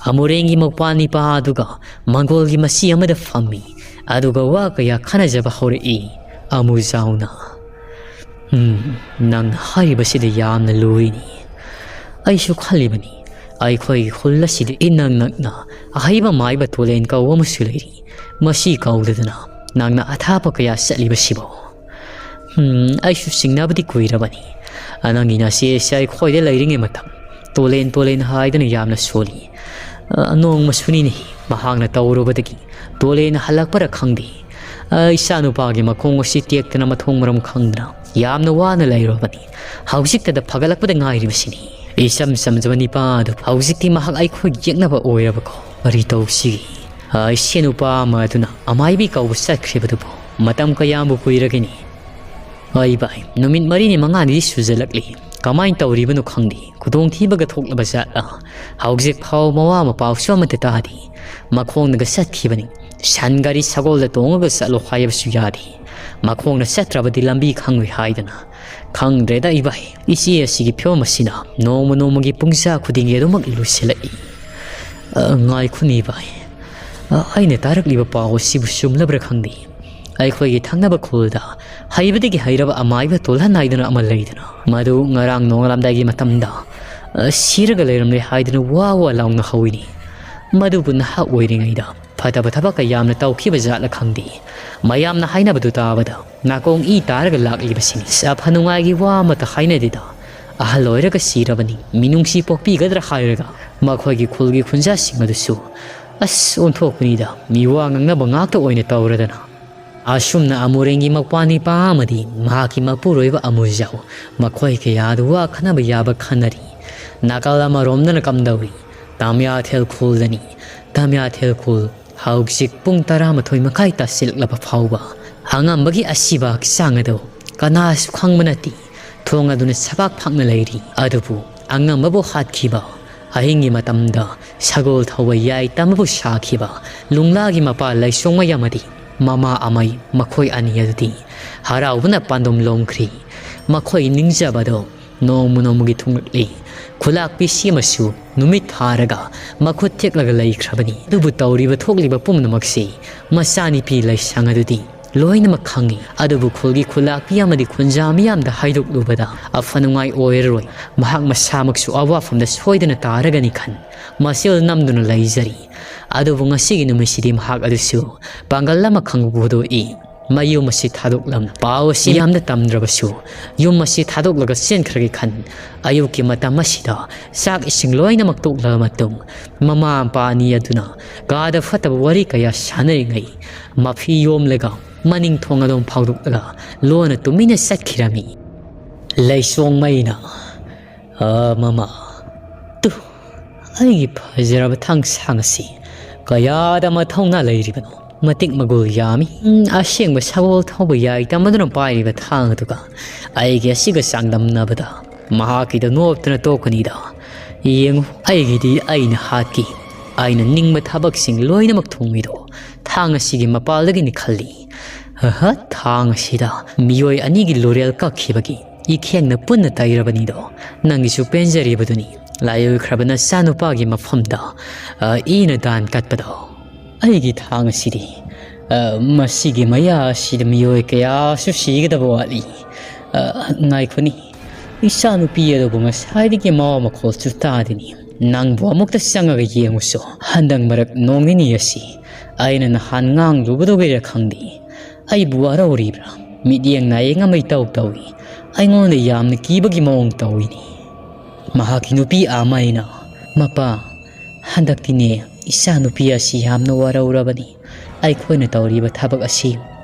ꯑꯃꯨꯔꯦꯡꯒꯤ ꯃꯧꯄ꯭ꯋꯥ ꯅꯤꯄꯥ ꯑꯗꯨꯒ ꯃꯪꯒꯣꯜꯒꯤ ꯃꯆꯤ ꯑꯃꯗ ꯐꯝꯃꯤ꯫ ꯑꯗꯨꯒ ꯋꯥ ꯀꯌꯥ ꯈꯟꯅꯖꯕ ꯍꯧꯔꯛꯏ꯫ ꯑꯃꯨꯖꯥꯎꯅ, "ꯎꯝ, ꯅꯪꯅ ꯍꯥꯏꯔꯤꯕꯁꯤꯗ ꯌꯥꯝꯅ ꯂꯨꯔꯤꯅꯤ꯫ ꯑꯩꯁꯨ ꯈꯜꯂꯤꯕꯅꯤ, ꯑꯩꯈꯣꯏꯒꯤ ꯈꯨꯜ ꯑꯁꯤꯗ ꯏꯅꯛ ꯅꯛꯅ ꯑꯍꯩꯕ ꯃꯥꯏꯕ ꯇꯣꯂꯦꯟ ꯀꯧꯕ ꯑꯃꯁꯨ ꯂꯩꯔꯤ꯫ ꯃꯁꯤ ꯀꯧꯗꯗꯅ ꯅꯪꯅ ꯑꯊꯥꯞꯄ ꯀꯌꯥ ꯆꯠꯂꯤꯕꯁꯤꯕꯣ?" "ꯎꯝ, ꯑꯩꯁꯨ ꯆꯤꯡꯅꯕꯗꯤ ꯀꯨꯏꯔꯕꯅꯤ꯫ ꯅꯪꯒꯤ ꯅꯆꯦ ꯑꯁꯤ ꯑꯩꯈꯣꯏꯗ ꯂꯩꯔꯤꯉꯩ ꯃꯇꯝ ꯇꯣꯂꯦꯟ ꯇꯣꯂꯦꯟ ꯍꯥꯏꯗꯨꯅ ꯌꯥꯝꯅ ꯁꯣꯜꯂꯤ꯫ ꯑ, ꯅꯣꯡꯃꯁꯨꯅꯤꯅꯦ ꯃꯍꯥꯛꯅ ꯇꯧꯔꯨꯕꯗꯒꯤ ꯇꯣꯂꯦꯟ ꯍꯜꯂꯛꯄꯔ ꯈꯪꯗꯦ꯫ ꯑ, ꯏꯆꯥꯅꯨꯄꯥꯒꯤ ꯃꯈꯣꯡ ꯑꯁꯤ ꯇꯦꯛꯇꯅ ꯃꯊꯣꯡ ꯃꯔꯝ ꯈꯪꯗꯅ ꯌꯥꯝꯅ ꯋꯥꯅ ꯂꯩꯔꯨꯔꯕꯅꯤ꯫ ꯍꯧꯖꯤꯛꯇꯗ ꯐꯒꯠꯂꯛꯄꯗ ꯉꯥꯏꯔꯤꯕꯁꯤꯅꯤ꯫ ꯏꯆꯝ ꯆꯝꯖꯕ ꯅꯤꯄꯥ ꯑꯗꯨ ꯍꯧꯖꯤꯛꯇꯤ ꯃꯍꯥꯛ ꯑꯩꯈꯣꯏꯒꯤ ꯌꯦꯛꯅꯕ ꯑꯣꯏꯔꯕꯀꯣ? ꯀꯔꯤ ꯇꯧꯁꯤꯒꯦ? ꯑ, ꯏꯆꯦ ꯅꯨꯄꯥ ꯑꯃ ꯑꯗꯨꯅ ꯑꯃꯥꯏꯕꯤ ꯀꯧꯕ ꯆꯠꯈ꯭ꯔꯤꯕꯗꯨꯕꯨ ꯃꯇꯝ ꯀꯌꯥꯝꯕꯨ ꯀꯨꯏꯔꯒꯅꯤ?" "ꯍꯣꯏ ꯚꯥꯏ, ꯅꯨꯃꯤꯠ ꯃꯔꯤꯅꯤ ꯃꯉꯥꯅꯤꯗꯤ ꯁꯨꯖꯜꯂꯛꯂꯤ꯫ ꯀꯃꯥꯏꯅ ꯇꯧꯔꯤꯕꯅꯣ ꯈꯪꯗꯦ꯫ ꯈꯨꯗꯣꯡꯊꯤꯕꯒ ꯊꯣꯛꯂꯕ ꯖꯥꯠꯂ? ꯍꯧꯖꯤꯛ ꯐꯥꯎ ꯃꯋꯥ ꯃꯄꯥꯎꯁꯨ ꯑꯃꯠꯇ ꯇꯥꯗꯦ꯫ ꯃꯈꯣꯡꯅꯒ ꯆꯠꯈꯤꯕꯅꯤ꯫ ꯁꯟ ꯒꯥꯔꯤ ꯁꯒꯣꯜꯗ ꯇꯣꯡꯉꯒ ꯆꯠꯂꯣ ꯍꯥꯏꯕꯁꯨ ꯌꯥꯗꯦ꯫ ꯃꯈꯣꯡꯅ ꯆꯠꯇ꯭ꯔꯕꯗꯤ ꯂꯝꯕꯤ ꯈꯪꯂꯣꯏ ꯍꯥꯏꯗꯅ꯫ ꯈꯪꯗ꯭ꯔꯦꯗ ꯏꯕꯥꯏ, ꯏꯆꯦ ꯑꯁꯤꯒꯤ ꯐꯤꯕꯝ ꯑꯁꯤꯅ ꯅꯣꯡꯃ ꯅꯣꯡꯃꯒꯤ ꯄꯨꯡꯖꯥ ꯈꯨꯗꯤꯡꯒꯤ ꯑꯗꯨꯃꯛ ꯂꯨꯁꯤꯜꯂꯛꯏ꯫" "ꯑ, ꯉꯥꯏꯈꯣꯅꯦ ꯏꯕꯥꯏ, ꯑ, ꯑꯩꯅ ꯇꯥꯔꯛꯂꯤꯕ ꯄꯥꯎ ꯑꯁꯤꯕꯨ ꯆꯨꯝꯂꯕ꯭ꯔꯥ ꯈꯪꯗꯦ꯫ ꯑꯩꯈꯣꯏꯒꯤ ꯊꯪꯅꯕ ꯈꯨꯜꯗ ꯍꯩꯕꯗꯒꯤ ꯍꯩꯔꯕ ꯑꯃꯥꯏꯕ ꯇꯣꯜꯍꯟ ꯍꯥꯏꯗꯨꯅ ꯑꯃ ꯂꯩꯗꯅ, ꯃꯗꯨ ꯉꯔꯥꯡ ꯅꯣꯡꯉꯥꯜꯂꯝꯗꯥꯏꯒꯤ ꯃꯇꯝꯗ, ꯑ, ꯁꯤꯔꯒ ꯂꯩꯔꯝꯂꯦ ꯍꯥꯏꯗꯨꯅ ꯋꯥ ꯋꯥ ꯂꯥꯎꯅ ꯍꯧꯏꯅꯤ꯫ ꯃꯗꯨꯕꯨ ꯅꯍꯥ ꯑꯣꯏꯔꯤꯉꯩꯗ ꯐꯠꯇꯕ ꯊꯕꯛ ꯀꯌꯥꯝꯅ ꯇꯧꯈꯤꯕ ꯖꯥꯠꯂ ꯈꯪꯗꯦ꯫ ꯃꯌꯥꯝꯅ ꯍꯥꯏꯅꯕꯗꯨ ꯇꯥꯕꯗ ꯅꯥꯀꯣꯡ ꯏ ꯇꯥꯔꯒ ꯂꯥꯛꯂꯤꯕꯁꯤꯅꯤ꯫ ꯑꯐ ꯅꯨꯡꯉꯥꯏꯒꯤ ꯋꯥ ꯑꯃꯠꯇ ꯍꯥꯏꯅꯗꯦꯗ꯫ ꯑꯍꯜ ꯑꯣꯏꯔꯒ ꯁꯤꯔꯕꯅꯤ, ꯃꯤꯅꯨꯡꯁꯤ ꯄꯣꯛꯄꯤꯒꯗ꯭ꯔꯥ ꯍꯥꯏꯔꯒ ꯃꯈꯣꯏꯒꯤ ꯈꯨꯜꯒꯤ ꯈꯨꯟꯖꯥꯁꯤꯡ ꯑꯗꯨꯁꯨ ꯑꯁ ꯑꯣꯟꯊꯣꯛꯄꯅꯤꯗ, ꯃꯤꯋꯥ ꯉꯥꯡꯅꯕ ꯉꯥꯛꯇ ꯑꯣꯏꯅ ꯇꯧꯔꯗꯅ꯫ ꯑꯁꯨꯝꯅ ꯑꯃꯨꯔꯦꯟꯒꯤ ꯃꯄ꯭ꯋꯥꯅꯤꯄꯥ ꯑꯃꯗꯤ ꯃꯍꯥꯛꯀꯤ ꯃꯄꯨꯔꯣꯏꯕ ꯑꯃꯨꯖꯥꯎ ꯃꯈꯣꯏ ꯀꯌꯥꯗꯨ ꯋꯥ ꯈꯟꯅꯕ ꯌꯥꯕ ꯈꯟꯅꯔꯤ꯫ ꯅꯥꯀꯜ ꯑꯃꯔꯣꯝꯗꯅ ꯀꯝꯗꯧꯔꯤ? ꯇꯥꯃꯤꯌꯥꯊꯦꯜ ꯈꯨꯜꯗꯅꯤ꯫ ꯇꯥꯃꯤꯌꯥꯊꯦꯜ ꯈꯨꯜ ꯍꯧꯖꯤꯛ ꯄꯨꯡ ꯇꯔꯥꯃꯥꯊꯣꯏ ꯃꯈꯥꯏ ꯇꯥꯁꯤꯜꯂꯛꯂꯕ ꯐꯥꯎꯕ ꯑꯉꯝꯕꯒꯤ ꯑꯁꯤꯕ ꯍꯛꯆꯥꯡ ꯑꯗꯨ ꯀꯅꯥꯁꯨ ꯈꯪꯕ ꯅꯠꯇꯦ꯫ ꯊꯣꯡ ꯑꯗꯨꯅ ꯁꯕꯥꯛ ꯐꯥꯛꯅ ꯂꯩꯔꯤ꯫ ꯑꯗꯨꯕꯨ ꯑꯉꯝꯕꯕꯨ ꯍꯥꯠꯈꯤꯕ, ꯑꯍꯤꯡꯒꯤ ꯃꯇꯝꯗ ꯁꯒꯣꯜ ꯊꯧꯕ ꯌꯥꯏ ꯇꯝꯕꯕꯨ ꯁꯥꯈꯤꯕ ꯂꯨꯡꯂꯥꯒꯤ ꯃꯄꯥ ꯂꯩꯁꯣꯡꯃꯩ ꯑꯃꯗꯤ ꯃꯃꯥ ꯑꯃꯩ ꯃꯈꯣꯏ ꯑꯅꯤ ꯑꯗꯨꯗꯤ ꯍꯔꯥꯎꯕꯅ ꯄꯥꯟꯗꯝ ꯂꯣꯝꯈ꯭ꯔꯤ꯫ ꯃꯈꯣꯏ ꯅꯤꯡꯖꯕꯗꯣ ꯅꯣꯡꯃ ꯅꯣꯡꯃꯒꯤ ꯊꯨꯡꯂꯛꯂꯤ꯫ ꯈꯨꯂꯥꯛꯄꯤ ꯁꯤꯃꯁꯨ ꯅꯨꯃꯤꯠ ꯊꯥꯔꯒ ꯃꯈꯨꯠ ꯊꯦꯛꯂꯒ ꯂꯩꯈ꯭ꯔꯕꯅꯤ꯫ ꯑꯗꯨꯕꯨ ꯇꯧꯔꯤꯕ ꯊꯣꯛꯂꯤꯕ ꯄꯨꯝꯅꯃꯛꯁꯤ ꯃꯆꯥꯅꯨꯄꯤ ꯂꯩꯁꯪ ꯑꯗꯨꯗꯤ ꯂꯣꯏꯅꯃꯛ ꯈꯪꯏ꯫ ꯑꯗꯨꯕꯨ ꯈꯨꯜꯒꯤ ꯈꯨꯂꯥꯛꯄꯤ ꯑꯃꯗꯤ ꯈꯨꯟꯖꯥ ꯃꯤꯌꯥꯝꯗ ꯍꯥꯏꯗꯣꯛꯂꯨꯕꯗ ꯑꯐ ꯅꯨꯡꯉꯥꯏ ꯑꯣꯏꯔꯔꯣꯏ꯫ ꯃꯍꯥꯛ ꯃꯁꯥꯃꯛꯁꯨ ꯑꯋꯥꯐꯝꯗ ꯁꯣꯏꯗꯅ ꯇꯥꯔꯒꯅꯤ ꯈꯟ ꯃꯁꯦꯜ ꯅꯝꯗꯨꯅ ꯂꯩꯖꯔꯤ꯫ ꯑꯗꯨꯕꯨ ꯉꯁꯤꯒꯤ ꯅꯨꯃꯤꯠꯁꯤꯗꯤ ꯃꯍꯥꯛ ꯑꯗꯨꯁꯨ ꯄꯥꯡꯒꯜ ꯑꯃꯈꯪꯕꯨ ꯄꯨꯗꯣꯛꯏ꯫ ꯃꯌꯨꯝ ꯑꯁꯤ ꯊꯥꯗꯣꯛꯂꯝ ꯄꯥꯎ ꯑꯁꯤ ꯌꯥꯝꯅ ꯇꯝꯗ꯭ꯔꯕꯁꯨ ꯌꯨꯝ ꯑꯁꯤ ꯊꯥꯗꯣꯛꯂꯒ ꯆꯦꯟꯈ꯭ꯔꯒꯦ ꯈꯟ ꯑꯌꯨꯛꯀꯤ ꯃꯇꯝ ꯑꯁꯤꯗ ꯆꯥꯛ ꯏꯁꯤꯡ ꯂꯣꯏꯅꯃꯛ ꯇꯣꯛꯂꯕ ꯃꯇꯨꯡ ꯃꯃꯥ ꯃꯄꯥ ꯑꯅꯤ ꯑꯗꯨꯅ ꯀꯥꯗ ꯐꯠꯇꯕ ꯋꯥꯔꯤ ꯀꯌꯥ ꯁꯥꯟꯅꯔꯤꯉꯩ ꯃꯐꯤ ꯌꯣꯝꯂꯒ ꯃꯅꯤꯡ ꯊꯣꯡ ꯑꯗꯨꯝ ꯐꯥꯎꯗꯣꯛꯂꯒ ꯂꯣꯟꯅ ꯇꯨꯃꯤꯟꯅ ꯆꯠꯈꯤꯔꯝꯃꯤ꯫ ꯂꯩꯁꯣꯡꯃꯩꯅ, "ꯑ, ꯃꯃꯥ, ꯇꯨ, ꯑꯩꯒꯤ ꯐꯖꯔꯕ ꯊꯥꯡꯁꯥꯡ ꯑꯁꯤ ꯀꯌꯥꯗ ꯃꯊꯧꯅꯥ ꯂꯩꯔꯤꯕꯅꯣ? ꯃꯇꯤꯛ ꯃꯒꯨꯜ ꯌꯥꯝꯃꯤ꯫ ꯎꯝ, ꯑꯁꯦꯡꯕ ꯁꯒꯣꯜ ꯊꯧꯕ ꯌꯥꯏ ꯇꯝꯕꯗꯨꯅ ꯄꯥꯏꯔꯤꯕ ꯊꯥꯡ ꯑꯗꯨꯒ ꯑꯩꯒꯤ ꯑꯁꯤꯒ ꯆꯥꯡꯗꯝꯅꯕꯗ ꯃꯍꯥꯛꯀꯤꯗ ꯅꯣꯞꯇꯅ ꯇꯣꯛꯀꯅꯤꯗ꯫ ꯌꯦꯡꯉꯨ, ꯑꯩꯒꯤꯗꯤ ꯑꯩꯅ ꯍꯥꯠꯈꯤ꯫ ꯑꯩꯅ ꯅꯤꯡꯕ ꯊꯕꯛꯁꯤꯡ ꯂꯣꯏꯅꯃꯛ ꯊꯨꯡꯉꯤꯗꯣ ꯊꯥꯡ ꯑꯁꯤꯒꯤ ꯃꯄꯥꯜꯗꯒꯤꯅꯤ ꯈꯜꯂꯤ꯫ ꯑꯍ, ꯊꯥꯡ ꯑꯁꯤꯗ ꯃꯤꯑꯣꯏ ꯑꯅꯤꯒꯤ ꯂꯨꯔꯦꯜ ꯀꯛꯈꯤꯕꯒꯤ ꯏꯈꯦꯡꯅ ꯄꯨꯟꯅ ꯇꯩꯔꯕꯅꯤꯗꯣ꯫ ꯅꯪꯒꯤꯁꯨ ꯄꯦꯟꯖꯔꯤꯕꯗꯨꯅꯤ꯫ ꯂꯥꯏꯑꯣꯏꯈ꯭ꯔꯕ ꯅꯆꯥꯅꯨꯄꯥꯒꯤ ꯃꯐꯝꯗ, ꯑ, ꯏꯅ ꯗꯥꯟ ꯀꯠꯄꯗꯣ꯫ ꯑꯩꯒꯤ ꯊꯥꯡ ꯑꯁꯤꯗꯤ, ꯑ, ꯃꯁꯤꯒꯤ ꯃꯌꯥ ꯑꯁꯤꯗ ꯃꯤꯑꯣꯏ ꯀꯌꯥꯁꯨ ꯁꯤꯒꯗꯕ ꯋꯥꯠꯂꯤ꯫ ꯑ, ꯉꯥꯏꯈꯣꯅꯤ꯫ ꯏꯆꯥꯅꯨꯄꯤ ꯑꯗꯨꯕꯨ ꯉꯁꯥꯏꯗꯒꯤ ꯃꯋꯥ ꯃꯈꯣꯜꯁꯨ ꯇꯥꯗꯦꯅꯤ꯫ ꯅꯪꯕꯨ ꯑꯃꯨꯛꯇ ꯆꯪꯉꯒ ꯌꯦꯡꯉꯨꯁꯨ꯫ ꯍꯟꯗꯛ ꯃꯔꯛ ꯅꯣꯡ ꯅꯤꯅꯤ ꯑꯁꯤ ꯑꯩꯅ ꯅꯍꯥꯟ ꯉꯥꯡꯂꯨꯕꯗꯨꯒꯤꯔ ꯈꯪꯗꯦ, ꯑꯩꯕꯨ ꯋꯥꯔꯧꯔꯤꯕ꯭ꯔꯥ? ꯃꯤꯠꯌꯦꯡ ꯅꯥꯌꯦꯡ ꯑꯃ ꯏꯇꯧ ꯇꯧꯏ꯫ ꯑꯩꯉꯣꯟꯗ ꯌꯥꯝꯅ ꯀꯤꯕꯒꯤ ꯃꯑꯣꯡ ꯇꯧꯏꯅꯤ꯫ ꯃꯍꯥꯛꯀꯤ ꯅꯨꯄꯤ ꯑꯃ ꯑꯩꯅ, "ꯃꯄꯥ, ꯍꯟꯗꯛꯇꯤꯅꯦ, ꯏꯆꯥꯅꯨꯄꯤ ꯑꯁꯤ ꯌꯥꯝꯅ ꯋꯥꯔꯧꯔꯕꯅꯤ꯫ ꯑꯩꯈꯣꯏꯅ ꯇꯧꯔꯤꯕ ꯊꯕꯛ ꯑꯁꯤ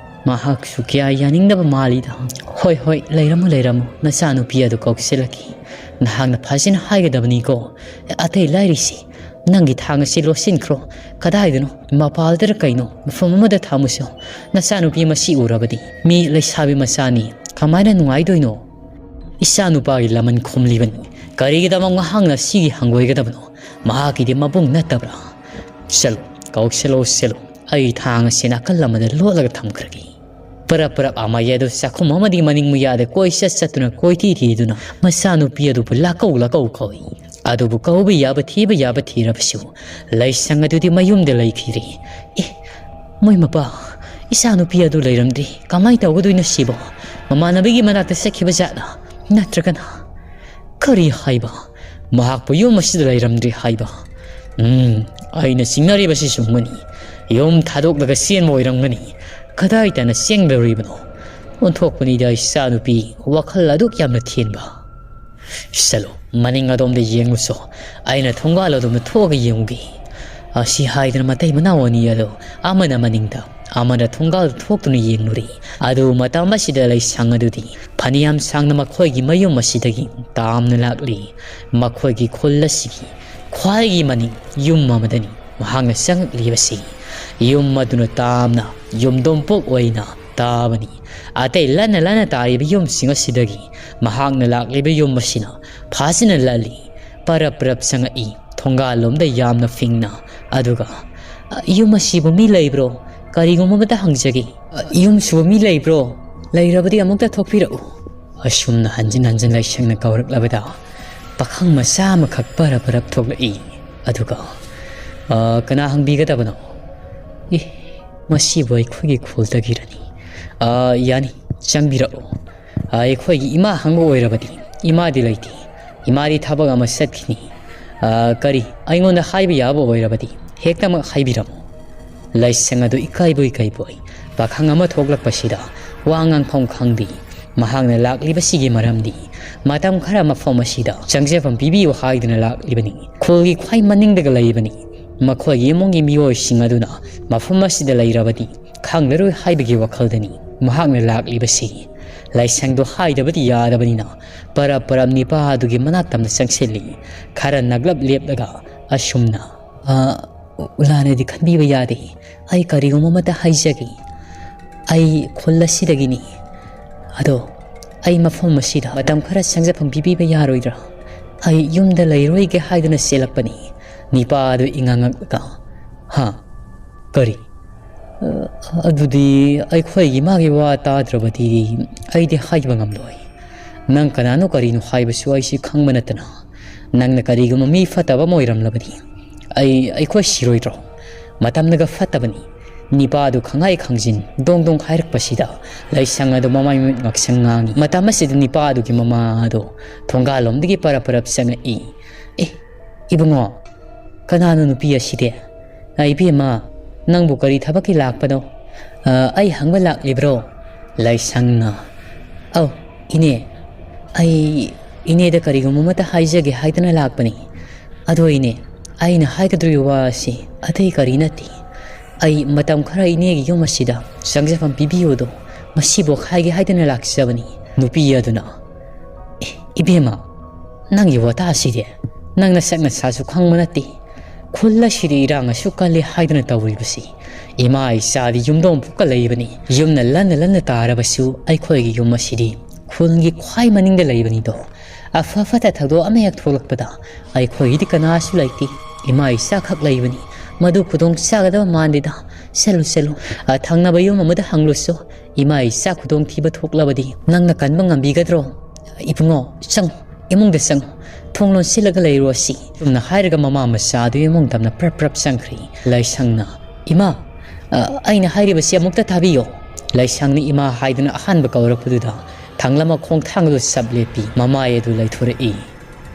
ꯃꯍꯥꯛꯁꯨ ꯀꯌꯥ ꯌꯥꯅꯤꯡꯗꯕ ꯃꯥꯜꯂꯤꯗ꯫" "ꯍꯣꯏ, ꯍꯣꯏ, ꯂꯩꯔꯝꯃꯨ, ꯂꯩꯔꯝꯃꯨ, ꯅꯆꯥꯅꯨꯄꯤ ꯑꯗꯨ ꯀꯧꯁꯤꯜꯂꯛꯀꯦ꯫ ꯅꯍꯥꯛꯅ ꯐꯖꯅ ꯍꯥꯏꯒꯗꯕꯅꯤꯀꯣ꯫ ꯑꯇꯩ ꯂꯥꯏꯔꯤꯁꯤ, ꯅꯪꯒꯤ ꯊꯥꯡ ꯑꯁꯤ ꯂꯣꯠꯁꯤꯟꯈ꯭ꯔꯣ꯫ ꯀꯗꯥꯏꯗꯅꯣ? ꯃꯄꯥꯜꯗꯔ ꯀꯩꯅꯣ? ꯃꯐꯝ ꯑꯃꯗ ꯊꯝꯃꯨꯁꯣ꯫ ꯅꯆꯥꯅꯨꯄꯤ ꯃꯁꯤ ꯎꯔꯕꯗꯤ ꯃꯤ ꯂꯩꯁꯥꯕꯤ ꯃꯆꯥꯅꯤ, ꯀꯃꯥꯏꯅ ꯅꯨꯡꯉꯥꯏꯗꯣꯏꯅꯣ?" ꯏꯆꯥꯅꯨꯄꯥꯒꯤ ꯂꯃꯟ ꯈꯨꯝꯂꯤꯕꯅꯤ꯫ ꯀꯔꯤꯒꯤꯗꯃꯛ ꯃꯍꯥꯛꯅ ꯁꯤꯒꯤ ꯍꯪꯒꯣꯏꯒꯗꯕꯅꯣ? ꯃꯍꯥꯛꯀꯤꯗꯤ ꯃꯕꯨꯡ ꯅꯠꯇꯕ꯭ꯔꯥ? "ꯆꯠꯂꯣ, ꯀꯧꯁꯤꯜꯂꯣ, ꯆꯠꯂꯣ꯫ ꯑꯩ ꯊꯥꯡ ꯑꯁꯤ ꯅꯥꯀꯜ ꯑꯃꯗ ꯂꯣꯠꯂꯒ ꯊꯝꯈ꯭ꯔꯒꯦ꯫" ꯄꯔꯞ ꯄꯔꯞ ꯑꯃ ꯌꯥꯗꯨ ꯆꯥꯛꯈꯨꯝ ꯑꯃꯗꯤ ꯃꯅꯤꯡ ꯃꯌꯥꯗ ꯀꯣꯏꯆꯠ ꯆꯠꯇꯨꯅ ꯀꯣꯏꯊꯤ ꯊꯤꯗꯨꯅ ꯃꯆꯥꯅꯨꯄꯤ ꯑꯗꯨꯕꯨ ꯂꯥꯛꯀꯧ ꯂꯥꯛꯀꯧ ꯀꯧꯏ꯫ ꯑꯗꯨꯕꯨ ꯀꯧꯕ ꯌꯥꯕ ꯊꯤꯕ ꯌꯥꯕ ꯊꯤꯔꯕꯁꯨ ꯂꯩꯁꯪ ꯑꯗꯨꯗꯤ ꯃꯌꯨꯝꯗ ꯂꯩꯈꯤꯔꯦ꯫ ꯑꯦ, ꯃꯣꯏ ꯃꯄꯥ, ꯏꯆꯥꯅꯨꯄꯤ ꯑꯗꯨ ꯂꯩꯔꯝꯗ꯭ꯔꯦ꯫ ꯀꯃꯥꯏ ꯇꯧꯒꯗꯣꯏꯅꯣ ꯁꯤꯕꯣ? ꯃꯃꯥꯟꯅꯕꯤꯒꯤ ꯃꯅꯥꯛꯇ ꯆꯠꯈꯤꯕ ꯖꯥꯠꯂ? ꯅꯠꯇ꯭ꯔꯒꯅ ꯀꯔꯤ ꯍꯥꯏꯕ? ꯃꯍꯥꯛꯄꯨ ꯌꯨꯝ ꯑꯁꯤꯗ ꯂꯩꯔꯝꯗ꯭ꯔꯦ ꯍꯥꯏꯕ? ꯎꯝ, ꯑꯩꯅ ꯆꯤꯡꯅꯔꯤꯕꯁꯤ ꯆꯨꯝꯒꯅꯤ꯫ ꯌꯨꯝ ꯊꯥꯗꯣꯛꯂꯒ ꯆꯦꯟꯕ ꯑꯣꯏꯔꯝꯒꯅꯤ꯫ ꯀꯗꯥꯏ ꯇꯥꯅ ꯆꯦꯟꯒꯗꯧꯔꯤꯕꯅꯣ? ꯑꯣꯟꯊꯣꯛꯄꯅꯤꯗ ꯏꯆꯥꯅꯨꯄꯤ, ꯋꯥꯈꯜ ꯑꯗꯨꯛ ꯌꯥꯝꯅ ꯊꯦꯟꯕ꯫ ꯆꯠꯂꯣ, ꯃꯅꯤꯡ ꯑꯗꯣꯝꯗ ꯌꯦꯡꯉꯨꯁꯣ꯫ ꯑꯩꯅ ꯊꯣꯡꯒꯥꯜ ꯑꯗꯣꯝꯗ ꯊꯣꯛꯑꯒ ꯌꯦꯡꯉꯨꯒꯦ꯫ ꯑꯁꯤ ꯍꯥꯏꯗꯨꯅ ꯃꯇꯩ ꯃꯅꯥꯎ ꯑꯅꯤ ꯑꯗꯨ ꯑꯃꯅ ꯃꯅꯤꯡꯗ, ꯑꯃꯅ ꯊꯣꯡꯒꯥꯜ ꯊꯣꯛꯇꯨꯅ ꯌꯦꯡꯂꯨꯔꯦ꯫ ꯑꯗꯨꯕꯨ ꯃꯇꯝ ꯑꯁꯤꯗ ꯂꯩꯁꯪ ꯑꯗꯨꯗꯤ ꯐꯅꯌꯥꯝ ꯁꯥꯡꯅ ꯃꯈꯣꯏꯒꯤ ꯃꯌꯨꯝ ꯑꯁꯤꯗꯒꯤ ꯇꯥꯝꯅ ꯂꯥꯛꯂꯤ꯫ ꯃꯈꯣꯏꯒꯤ ꯈꯨꯜ ꯑꯁꯤꯒꯤ ꯈ꯭ꯋꯥꯏꯒꯤ ꯃꯅꯤꯡ ꯌꯨꯝ ꯑꯃꯗꯅꯤ ꯃꯍꯥꯛꯅ ꯆꯪꯂꯛꯂꯤꯕꯁꯤ꯫ ꯌꯨꯝ ꯑꯗꯨꯅ ꯇꯥꯝꯅ ꯌꯨꯝꯗꯣꯡꯄꯣꯛ ꯑꯣꯏꯅ ꯇꯥꯕꯅꯤ꯫ ꯑꯇꯩ ꯂꯟꯅ ꯂꯟꯅ ꯇꯥꯔꯤꯕ ꯌꯨꯝꯁꯤꯡ ꯑꯁꯤꯗꯒꯤ ꯃꯍꯥꯛꯅ ꯂꯥꯛꯂꯤꯕ ꯌꯨꯝ ꯑꯁꯤꯅ ꯐꯖꯅ ꯂꯜꯂꯤ꯫ ꯄꯔꯞ ꯄꯔꯞ ꯆꯪꯉꯛꯏ, ꯊꯣꯡꯒꯥꯜꯂꯣꯝꯗ ꯌꯥꯝꯅ ꯐꯤꯡꯅ꯫ ꯑꯗꯨꯒ, "ꯑ, ꯌꯨꯝ ꯑꯁꯤꯕꯨ ꯃꯤ ꯂꯩꯕ꯭ꯔꯣ? ꯀꯔꯤꯒꯨꯝꯕ ꯑꯃꯇ ꯍꯪꯖꯒꯦ꯫ ꯑ, ꯌꯨꯝꯁꯤꯕꯨ ꯃꯤ ꯂꯩꯕ꯭ꯔꯣ? ꯂꯩꯔꯕꯗꯤ ꯑꯃꯨꯛꯇ ꯊꯣꯛꯄꯤꯔꯛꯎ꯫" ꯑꯁꯨꯝꯅ ꯍꯟꯖꯤꯟ ꯍꯟꯖꯤꯟ ꯂꯩꯁꯪꯅ ꯀꯧꯔꯛꯂꯕꯗ ꯄꯥꯈꯪ ꯃꯆꯥ ꯑꯃꯈꯛ ꯄꯔꯞ ꯄꯔꯞ ꯊꯣꯛꯂꯛꯏ꯫ ꯑꯗꯨꯒ, "ꯑ, ꯀꯅꯥ ꯍꯪꯕꯤꯒꯗꯕꯅꯣ?" "ꯑꯦ, ꯃꯁꯤꯕꯨ ꯑꯩꯈꯣꯏꯒꯤ ꯈꯨꯜꯗꯒꯤꯔꯅꯤ꯫ ꯑ, ꯌꯥꯅꯤ, ꯆꯪꯕꯤꯔꯛꯎ꯫ ꯑ, ꯑꯩꯈꯣꯏꯒꯤ ꯏꯃꯥ ꯍꯪꯕ ꯑꯣꯏꯔꯕꯗꯤ ꯏꯃꯥꯗꯤ ꯂꯩꯇꯦ꯫ ꯏꯃꯥꯗꯤ ꯊꯕꯛ ꯑꯃ ꯆꯠꯈꯤꯅꯤ꯫ ꯑ, ꯀꯔꯤ, ꯑꯩꯉꯣꯟꯗ ꯍꯥꯏꯕ ꯌꯥꯕ ꯑꯣꯏꯔꯕꯗꯤ ꯍꯦꯛꯇꯃꯛ ꯍꯥꯏꯕꯤꯔꯝꯃꯨ꯫" ꯂꯥꯏꯁꯪ ꯑꯗꯨ ꯏꯀꯥꯏꯕꯣꯏ ꯀꯩꯕꯣꯏ ꯄꯥꯈꯪ ꯑꯃ ꯊꯣꯛꯂꯛꯄꯁꯤꯗ ꯋꯥ ꯉꯥꯡꯐꯝ ꯈꯪꯗꯦ꯫ ꯃꯍꯥꯛꯅ ꯂꯥꯛꯂꯤꯕꯁꯤꯒꯤ ꯃꯔꯝꯗꯤ ꯃꯇꯝ ꯈꯔ ꯃꯐꯝ ꯑꯁꯤꯗ ꯆꯪꯖꯐꯝ ꯄꯤꯕꯤꯌꯨ ꯍꯥꯏꯗꯨꯅ ꯂꯥꯛꯂꯤꯕꯅꯤ꯫ ꯈꯨꯜꯒꯤ ꯈ꯭ꯋꯥꯏ ꯃꯅꯤꯡꯗꯒ ꯂꯩꯕꯅꯤ꯫ ꯃꯈꯣꯏꯒꯤ ꯏꯃꯨꯡꯒꯤ ꯃꯤꯑꯣꯏꯁꯤꯡ ꯑꯗꯨꯅ ꯃꯐꯝ ꯑꯁꯤꯗ ꯂꯩꯔꯕꯗꯤ ꯈꯪꯂꯔꯣꯏ ꯍꯥꯏꯕꯒꯤ ꯋꯥꯈꯜꯗꯅꯤ ꯃꯍꯥꯛꯅ ꯂꯥꯛꯂꯤꯕꯁꯤ꯫ ꯂꯥꯏꯁꯪꯗꯣ ꯍꯥꯏꯗꯕꯗꯤ ꯌꯥꯗꯕꯅꯤꯅ ꯄꯔꯞ ꯄꯔꯞ ꯅꯤꯄꯥ ꯑꯗꯨꯒꯤ ꯃꯅꯥꯛ ꯇꯝꯅ ꯆꯪꯁꯤꯜꯂꯤ꯫ ꯈꯔ ꯅꯛꯂꯞ ꯂꯦꯞꯂꯒ ꯑꯁꯨꯝꯅ, "ꯑ, ꯎꯂꯥꯅꯗꯤ ꯈꯟꯕꯤꯕ ꯌꯥꯗꯦ꯫ ꯑꯩ ꯀꯔꯤꯒꯨꯝꯕ ꯑꯃꯠꯇ ꯍꯥꯏꯖꯒꯦ꯫ ꯑꯩ ꯈꯨꯜ ꯑꯁꯤꯗꯒꯤꯅꯤ꯫ ꯑꯗꯣ ꯑꯩ ꯃꯐꯝ ꯑꯁꯤꯗ ꯃꯇꯝ ꯈꯔ ꯆꯪꯖꯐꯝ ꯄꯤꯕꯤꯕ ꯌꯥꯔꯣꯏꯗ꯭ꯔꯥ? ꯑꯩ ꯌꯨꯝꯗ ꯂꯩꯔꯣꯏꯒꯦ ꯍꯥꯏꯗꯨꯅ ꯆꯦꯜꯂꯛꯄꯅꯤ꯫" ꯅꯤꯄꯥ ꯑꯗꯨ ꯏꯉꯥꯡꯉꯛꯂꯒ, "ꯍꯥ? ꯀꯔꯤ? ꯑ, ꯑꯗꯨꯗꯤ ꯑꯩꯈꯣꯏꯒꯤ ꯃꯥꯒꯤ ꯋꯥ ꯇꯥꯗ꯭ꯔꯕꯗꯤ ꯑꯩꯗꯤ ꯍꯥꯏꯕ ꯉꯝꯂꯣꯏ꯫ ꯅꯪ ꯀꯅꯥꯅꯣ ꯀꯔꯤꯅꯣ ꯍꯥꯏꯕꯁꯨ ꯑꯩꯁꯤ ꯈꯪꯕ ꯅꯠꯇꯅ, ꯅꯪꯅ ꯀꯔꯤꯒꯨꯝꯕ ꯃꯤ ꯐꯠꯇꯕ ꯑꯃ ꯑꯣꯏꯔꯝꯂꯕꯗꯤ ꯑꯩ, ꯑꯩꯈꯣꯏ ꯁꯤꯔꯣꯏꯗ꯭ꯔꯣ? ꯃꯇꯝꯅꯒ ꯐꯠꯇꯕꯅꯤ꯫" ꯅꯤꯄꯥꯗꯨ ꯈꯪꯍꯥꯏ ꯈꯪꯖꯤꯟ ꯗꯣꯡ ꯗꯣꯡ ꯍꯥꯏꯔꯛꯄꯁꯤꯗ ꯂꯩꯁꯪ ꯑꯗꯨ ꯃꯃꯥꯏ ꯃꯃꯤꯠ ꯉꯥꯛꯁꯪ ꯉꯥꯡꯉꯤ꯫ ꯃꯇꯝ ꯑꯁꯤꯗ ꯅꯤꯄꯥꯗꯨꯒꯤ ꯃꯃꯥ ꯑꯗꯨ ꯊꯣꯡꯒꯥꯜꯂꯣꯝꯗꯒꯤ ꯄꯔꯞ ꯄꯔꯞ ꯆꯪꯉꯛꯏ꯫ "ꯑꯦ, ꯏꯕꯨꯡꯉꯣ, ꯀꯅꯥꯅꯣ ꯅꯨꯄꯤ ꯑꯁꯤꯗꯤ? ꯑ, ꯏꯕꯦꯝꯃ, ꯅꯪꯕꯨ ꯀꯔꯤ ꯊꯕꯛꯀꯤ ꯂꯥꯛꯄꯅꯣ? ꯑ, ꯑꯩ ꯍꯪꯕ ꯂꯥꯛꯂꯤꯕ꯭ꯔꯣ?" ꯂꯥꯏꯁꯪꯅ, "ꯑꯧ, ꯏꯅꯦ, ꯑꯩ ꯏꯅꯦꯗ ꯀꯔꯤꯒꯨꯝꯕ ꯑꯃꯠꯇ ꯍꯥꯏꯖꯒꯦ ꯍꯥꯏꯗꯅ ꯂꯥꯛꯄꯅꯤ꯫ ꯑꯗꯣ ꯏꯅꯦ, ꯑꯩꯅ ꯍꯥꯏꯒꯗꯧꯔꯤꯕ ꯋꯥ ꯑꯁꯤ ꯑꯇꯩ ꯀꯔꯤ ꯅꯠꯇꯦ꯫ ꯑꯩ ꯃꯇꯝ ꯈꯔ ꯏꯅꯦꯒꯤ ꯌꯨꯝ ꯑꯁꯤꯗ ꯆꯪꯖꯐꯝ ꯄꯤꯕꯤꯌꯨꯗꯣ, ꯃꯁꯤꯕꯨ ꯍꯥꯏꯒꯦ ꯍꯥꯏꯗꯅ ꯂꯥꯛꯆꯕꯅꯤ꯫" ꯅꯨꯄꯤ ꯑꯗꯨꯅ, "ꯑꯦ, ꯏꯕꯦꯝꯃ, ꯅꯪꯒꯤ ꯋꯥꯇꯥꯁꯤꯗꯤ ꯅꯪ ꯅꯁꯛ ꯅꯁꯥꯁꯨ ꯈꯪꯕ ꯅꯠꯇꯦ꯫ ꯈꯨꯜ ꯑꯁꯤꯗ ꯏꯔꯥꯡ ꯑꯁꯨꯛ ꯀꯜꯂꯤ ꯍꯥꯏꯗꯨꯅ ꯇꯧꯔꯤꯕꯁꯤ꯫ ꯏꯃꯥ ꯏꯆꯥꯗꯤ ꯌꯨꯝꯗꯣꯡ ꯄꯨꯛꯀ ꯂꯩꯕꯅꯤ꯫ ꯌꯨꯝꯅ ꯂꯟꯅ ꯂꯟꯅ ꯇꯥꯔꯕꯁꯨ ꯑꯩꯈꯣꯏꯒꯤ ꯌꯨꯝ ꯑꯁꯤꯗꯤ ꯈꯨꯜꯒꯤ ꯈ꯭ꯋꯥꯏ ꯃꯅꯤꯡꯗ ꯂꯩꯕꯅꯤꯗꯣ꯫ ꯑꯐ ꯐꯠꯇ ꯊꯧꯗꯣꯛ ꯑꯃ ꯍꯦꯛ ꯊꯣꯛꯂꯛꯄꯗ ꯑꯩꯈꯣꯏꯒꯤꯗꯤ ꯀꯅꯥꯁꯨ ꯂꯩꯇꯦ꯫ ꯏꯃꯥ ꯏꯆꯥ ꯈꯛ ꯂꯩꯕꯅꯤ꯫ ꯃꯗꯨ ꯈꯨꯗꯣꯡ ꯆꯥꯒꯗꯕ ꯃꯥꯟꯗꯦꯗ꯫ ꯆꯠꯂꯨ, ꯆꯠꯂꯨ꯫ ꯑ, ꯊꯪꯅꯕ ꯌꯨꯝ ꯑꯃꯗ ꯍꯪꯂꯨꯁꯨ꯫ ꯏꯃꯥ ꯏꯆꯥ ꯈꯨꯗꯣꯡꯊꯤꯕ ꯊꯣꯛꯂꯕꯗꯤ ꯅꯪꯅ ꯀꯟꯕ ꯉꯝꯕꯤꯒꯗ꯭ꯔꯣ? ꯏꯕꯨꯡꯉꯣ, ꯆꯪꯉꯨ, ꯏꯃꯨꯡꯗ ꯆꯪꯉꯨ, ꯊꯣꯡ ꯂꯣꯟꯁꯤꯜꯂꯒ ꯂꯩꯔꯨ ꯑꯁꯤ꯫" ꯆꯨꯝꯅ ꯍꯥꯏꯔꯒ ꯃꯃꯥ ꯃꯆꯥ ꯑꯗꯨ ꯏꯃꯨꯡ ꯇꯝꯅ ꯄ꯭ꯔꯞ ꯄ꯭ꯔꯞ ꯆꯪꯈ꯭ꯔꯤ꯫ ꯂꯥꯏꯁꯪꯅ, "ꯏꯃꯥ, ꯑ, ꯑꯩꯅ ꯍꯥꯏꯔꯤꯕꯁꯤ ꯑꯃꯨꯛꯇ ꯇꯥꯕꯤꯌꯣ꯫" ꯂꯥꯏꯁꯪꯅ ꯏꯃꯥ ꯍꯥꯏꯗꯨꯅ ꯑꯍꯥꯟꯕ ꯀꯧꯔꯛꯄꯗꯨꯗ ꯊꯥꯡꯂꯝ ꯃꯈꯣꯡ ꯊꯥꯡꯗꯨ ꯆꯞ ꯂꯦꯞꯄꯤ꯫ ꯃꯃꯥꯏ ꯑꯗꯨ ꯂꯩꯊꯣꯔꯛꯏ꯫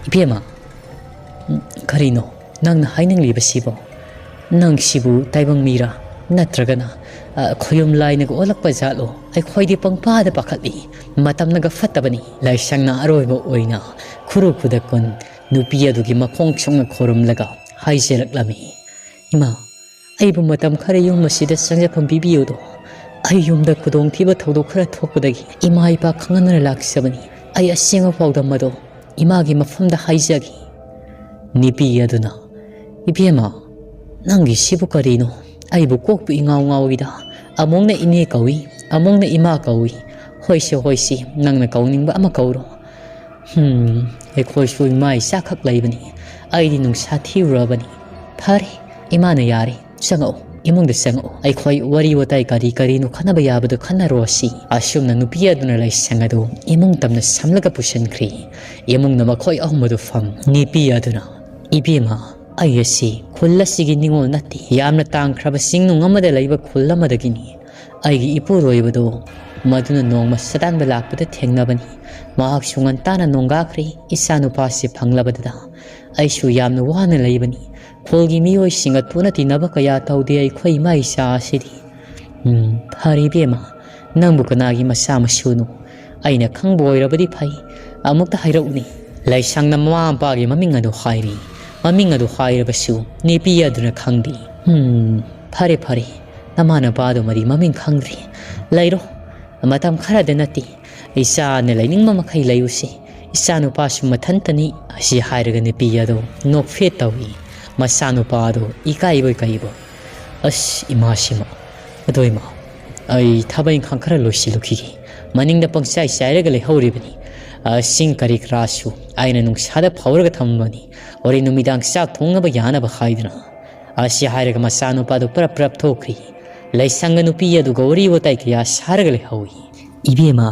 "ꯏꯕꯦꯝꯃ, ꯀꯔꯤꯅꯣ ꯅꯪꯅ ꯍꯥꯏꯅꯤꯡꯂꯤꯕꯁꯤꯕꯣ? ꯅꯪꯁꯤꯕꯨ ꯇꯥꯏꯕꯪ ꯃꯤꯔꯥ? ꯅꯠꯇ꯭ꯔꯒꯅ, ꯑ, ꯈꯣꯌꯨꯝ ꯂꯥꯏꯅꯒ ꯑꯣꯜꯂꯛꯄ ꯖꯥꯠꯂꯣ? ꯑꯩꯈꯣꯏꯗꯤ ꯄꯪꯄꯥꯗ ꯄꯥꯈꯠꯂꯤ꯫ ꯃꯇꯝꯅꯒ ꯐꯠꯇꯕꯅꯤ꯫ ꯂꯥꯏꯁꯪꯅ ꯑꯔꯣꯏꯕ ꯑꯣꯏꯅ ꯈꯨꯔꯨ ꯈꯨꯗꯛꯀꯨꯟ ꯅꯨꯄꯤ ꯑꯗꯨꯒꯤ ꯃꯈꯣꯡ ꯁꯣꯛꯅ ꯈꯨꯔꯨꯝꯂꯒ ꯍꯥꯏꯖꯔꯛꯂꯝꯃꯤ, "ꯏꯃꯥ, ꯑꯩꯕꯨ ꯃꯇꯝ ꯈꯔ ꯌꯨꯝ ꯑꯁꯤꯗ ꯆꯪꯖꯐꯝ ꯄꯤꯕꯤꯌꯨꯗꯣ꯫ ꯑꯩ ꯌꯨꯝꯗ ꯈꯨꯗꯣꯡꯊꯤꯕ ꯊꯧꯗꯣꯛ ꯈꯔ ꯊꯣꯛꯄꯗꯒꯤ ꯏꯃꯥ ꯏꯄꯥ ꯈꯪꯍꯟꯅ ꯂꯥꯛꯆꯕꯅꯤ꯫ ꯑꯩ ꯑꯁꯦꯡꯕ ꯄꯥꯎꯗꯝ ꯑꯗꯣ ꯏꯃꯥꯒꯤ ꯃꯐꯝꯗ ꯍꯥꯏꯖꯒꯦ꯫" ꯅꯨꯄꯤ ꯑꯗꯨꯅ, "ꯏꯕꯦꯝꯃ, ꯅꯪꯒꯤ ꯁꯤꯕꯨ ꯀꯔꯤꯅꯣ? ꯑꯩꯕꯨ ꯀꯣꯛꯄꯨ ꯏꯉꯥꯎ ꯉꯥꯎꯏꯗ꯫ ꯑꯃꯨꯛꯅ ꯏꯅꯦ ꯀꯧꯏ, ꯑꯃꯨꯛꯅ ꯏꯃꯥ ꯀꯧꯏ꯫ ꯍꯣꯏꯁꯦ, ꯍꯣꯏꯁꯦ, ꯅꯪꯅ ꯀꯧꯅꯤꯡꯕ ꯑꯃ ꯀꯧꯔꯣ꯫ ꯍꯝ, ꯑꯩꯈꯣꯏꯁꯨ ꯏꯃꯥ ꯏꯆꯥꯈꯛ ꯂꯩꯕꯅꯤ꯫ ꯑꯩꯗꯤ ꯅꯨꯡꯁꯥ ꯊꯤꯔꯨꯔꯕꯅꯤ꯫ ꯐꯔꯦ, ꯏꯃꯥꯅ ꯌꯥꯔꯦ꯫ ꯆꯪꯉꯛꯎ, ꯏꯃꯨꯡꯗ ꯆꯪꯉꯛꯎ꯫ ꯑꯩꯈꯣꯏ ꯋꯥꯔꯤ ꯋꯥꯇꯥꯏ ꯀꯔꯤ ꯀꯔꯤꯅꯣ ꯈꯟꯅꯕ ꯌꯥꯕꯗꯨ ꯈꯟꯅꯔꯣꯁꯤ꯫" ꯑꯁꯨꯝꯅ ꯅꯨꯄꯤ ꯑꯗꯨꯅ ꯂꯥꯏꯁꯪ ꯑꯗꯨ ꯏꯃꯨꯡ ꯇꯝꯅ ꯁꯝꯂꯒ ꯄꯨꯁꯤꯟꯈ꯭ꯔꯤ꯫ ꯏꯃꯨꯡꯗ ꯃꯈꯣꯏ ꯑꯍꯨꯝ ꯑꯗꯨ ꯐꯝ꯫ ꯅꯨꯄꯤ ꯑꯗꯨꯅ, "ꯏꯕꯦꯝꯃ, ꯑꯩ ꯑꯁꯤ ꯈꯨꯜ ꯑꯁꯤꯒꯤ ꯅꯤꯉꯣꯜ ꯅꯠꯇꯦ꯫ ꯌꯥꯝꯅ ꯇꯥꯡꯈ꯭ꯔꯕ ꯆꯤꯡꯅꯨꯡ ꯑꯃꯗ ꯂꯩꯕ ꯈꯨꯜ ꯑꯃꯗꯒꯤꯅꯤ꯫ ꯑꯩꯒꯤ ꯏꯄꯨꯔꯣꯏꯕꯗꯣ ꯃꯗꯨꯅ ꯅꯣꯡꯃ ꯁꯗꯥꯟꯕ ꯂꯥꯛꯄꯗ ꯊꯦꯡꯅꯕꯅꯤ꯫ ꯃꯍꯥꯛꯁꯨ ꯉꯟꯇꯥꯅ ꯅꯣꯡꯒꯥꯈ꯭ꯔꯦ꯫ ꯏꯆꯥꯅꯨꯄꯥꯁꯤ ꯐꯪꯂꯕꯗꯨꯗ ꯑꯩꯁꯨ ꯌꯥꯝꯅ ꯋꯥꯅ ꯂꯩꯕꯅꯤ꯫ ꯈꯨꯜꯒꯤ ꯃꯤꯑꯣꯏꯁꯤꯡꯒ ꯇꯣꯠꯅ ꯇꯤꯟꯅꯕ ꯀꯌꯥ ꯇꯧꯗꯦ ꯑꯩꯈꯣꯏ ꯏꯃꯥ ꯏꯆꯥ ꯑꯁꯤꯗꯤ꯫" "ꯎꯝ, ꯐꯔꯦ ꯏꯕꯦꯝꯃ, ꯅꯪꯕꯨ ꯀꯅꯥꯒꯤ ꯃꯆꯥ ꯃꯁꯨꯅꯣ? ꯑꯩꯅ ꯈꯪꯕ ꯑꯣꯏꯔꯕꯗꯤ ꯐꯩ꯫ ꯑꯃꯨꯛꯇ ꯍꯥꯏꯔꯛꯎꯅꯦ꯫" ꯂꯥꯏꯁꯪꯅ ꯃꯃꯥ ꯃꯄꯥꯒꯤ ꯃꯃꯤꯡ ꯑꯗꯨ ꯍꯥꯏꯔꯤ꯫ ꯃꯃꯤꯡ ꯑꯗꯨ ꯍꯥꯏꯔꯕꯁꯨ ꯅꯨꯄꯤ ꯑꯗꯨꯅ ꯈꯪꯗꯦ꯫ "ꯎꯝ, ꯐꯔꯦ, ꯐꯔꯦ, ꯅꯃꯥ ꯅꯄꯥꯗꯨꯃꯗꯤ ꯃꯃꯤꯡ ꯈꯪꯗ꯭ꯔꯤ꯫ ꯂꯩꯔꯣ, ꯃꯇꯝ ꯈꯔꯗ ꯅꯠꯇꯦ, ꯏꯆꯥꯅ ꯂꯩꯅꯤꯡꯕ ꯃꯈꯩ ꯂꯩꯌꯨꯁꯤ꯫ ꯏꯆꯥꯅꯨꯄꯥꯁꯨ ꯃꯊꯟꯇꯅꯤ꯫" ꯑꯁꯤ ꯍꯥꯏꯔꯒ ꯅꯨꯄꯤ ꯑꯗꯨ ꯅꯣꯛꯐꯦꯠ ꯇꯧꯏ꯫ ꯃꯆꯥꯅꯨꯄꯥ ꯑꯗꯨ ꯏꯀꯥꯏꯕꯣꯏ ꯀꯩꯕꯣꯏ꯫ "ꯑꯁ, ꯏꯃꯥꯁꯤꯃ꯫ ꯑꯗꯣ ꯏꯃꯥ, ꯑꯩ ꯊꯕꯛ ꯏꯪꯈꯥꯡ ꯈꯔ ꯂꯣꯏꯁꯤꯜꯂꯨꯈꯤꯒꯦ꯫ ꯃꯅꯤꯡꯗ ꯄꯪꯆꯥꯏ ꯆꯥꯏꯔꯒ ꯂꯩꯍꯧꯔꯤꯕꯅꯤ꯫ ꯑ, ꯁꯤꯡ ꯀꯔꯤ ꯀꯔꯥꯁꯨ ꯑꯩꯅ ꯅꯨꯡꯁꯥꯗ ꯐꯧꯔꯒ ꯊꯝꯕꯅꯤ꯫ ꯍꯣꯔꯦꯟ ꯅꯨꯃꯤꯗꯥꯡ ꯆꯥꯛ ꯊꯣꯡꯅꯕ ꯌꯥꯅꯕ ꯍꯥꯏꯗꯨꯅ꯫" ꯑꯁꯤ ꯍꯥꯏꯔꯒ ꯃꯆꯥꯅꯨꯄꯥꯗꯨ ꯄ꯭ꯔꯞ ꯄ꯭ꯔꯞ ꯊꯣꯛꯈ꯭ꯔꯤ꯫ ꯂꯩꯁꯪꯒ ꯅꯨꯄꯤ ꯑꯗꯨꯒ ꯋꯥꯔꯤ ꯋꯥꯇꯥꯏ ꯀꯌꯥ ꯁꯥꯔꯒ ꯂꯩꯍꯧꯏ꯫ "ꯏꯕꯦꯝꯃ,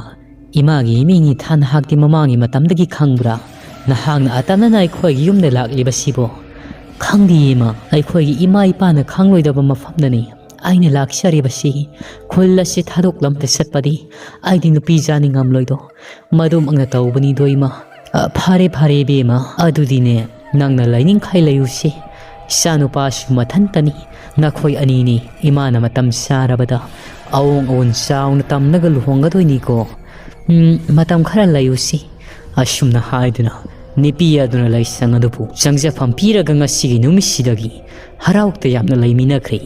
ꯏꯃꯥꯒꯤ ꯏꯃꯤꯡ ꯏꯊꯥ ꯅꯍꯥꯛꯇꯤ ꯃꯃꯥꯡꯒꯤ ꯃꯇꯝꯗꯒꯤ ꯈꯪꯕ꯭ꯔꯥ? ꯅꯍꯥꯛꯅ ꯑꯇꯝꯅꯅ ꯑꯩꯈꯣꯏꯒꯤ ꯌꯨꯝꯗ ꯂꯥꯛꯂꯤꯕꯁꯤꯕꯣ?" "ꯈꯪꯗꯦ ꯏꯃꯥ, ꯑꯩꯈꯣꯏꯒꯤ ꯏꯃꯥ ꯏꯄꯥꯅ ꯈꯪꯂꯣꯏꯗꯕ ꯃꯐꯝꯗꯅꯤ ꯑꯩꯅ ꯂꯥꯛꯆꯔꯤꯕꯁꯤ꯫ ꯈꯨꯜ ꯑꯁꯤ ꯊꯥꯗꯣꯛꯂꯝꯗ ꯆꯠꯄꯗꯤ ꯑꯩꯗꯤ ꯅꯨꯄꯤ ꯆꯥꯅꯤꯡꯉꯝꯂꯣꯏꯗꯣ꯫ ꯃꯗꯨꯃꯛꯅ ꯇꯧꯕꯅꯤꯗꯣ ꯏꯃꯥ꯫" "ꯑ, ꯐꯔꯦ, ꯐꯔꯦ ꯏꯕꯦꯝꯃ, ꯑꯗꯨꯗꯤꯅꯦ, ꯅꯪꯅ ꯂꯩꯅꯤꯡꯈꯩ ꯂꯩꯌꯨꯁꯤ꯫ "ꯏꯆꯥꯅꯨꯄꯥꯁꯨ ꯃꯊꯟꯇꯅꯤ, ꯅꯈꯣꯏ ꯑꯅꯤꯅꯤ ꯏꯃꯥꯅ ꯃꯇꯝ ꯆꯥꯔꯕꯗ ꯑꯑꯣꯡ ꯑꯑꯣꯟ ꯆꯥꯎꯅ ꯇꯝꯂꯒ ꯂꯨꯍꯣꯡꯒꯗꯣꯏꯅꯤꯀꯣ꯫ ꯎꯝ, ꯃꯇꯝ ꯈꯔ ꯂꯩꯔꯨꯁꯤ"꯫ ꯑꯁꯨꯝꯅ ꯍꯥꯏꯗꯨꯅ ꯅꯨꯄꯤ ꯑꯗꯨꯅ ꯂꯥꯏꯁꯪ ꯑꯗꯨꯕꯨ ꯆꯪꯖꯐꯝ ꯄꯤꯔꯒ ꯉꯁꯤꯒꯤ ꯅꯨꯃꯤꯠꯁꯤꯗꯒꯤ ꯍꯔꯥꯎ ꯇꯌꯥꯝꯅ ꯂꯩꯃꯤꯟꯅꯈ꯭ꯔꯦ꯫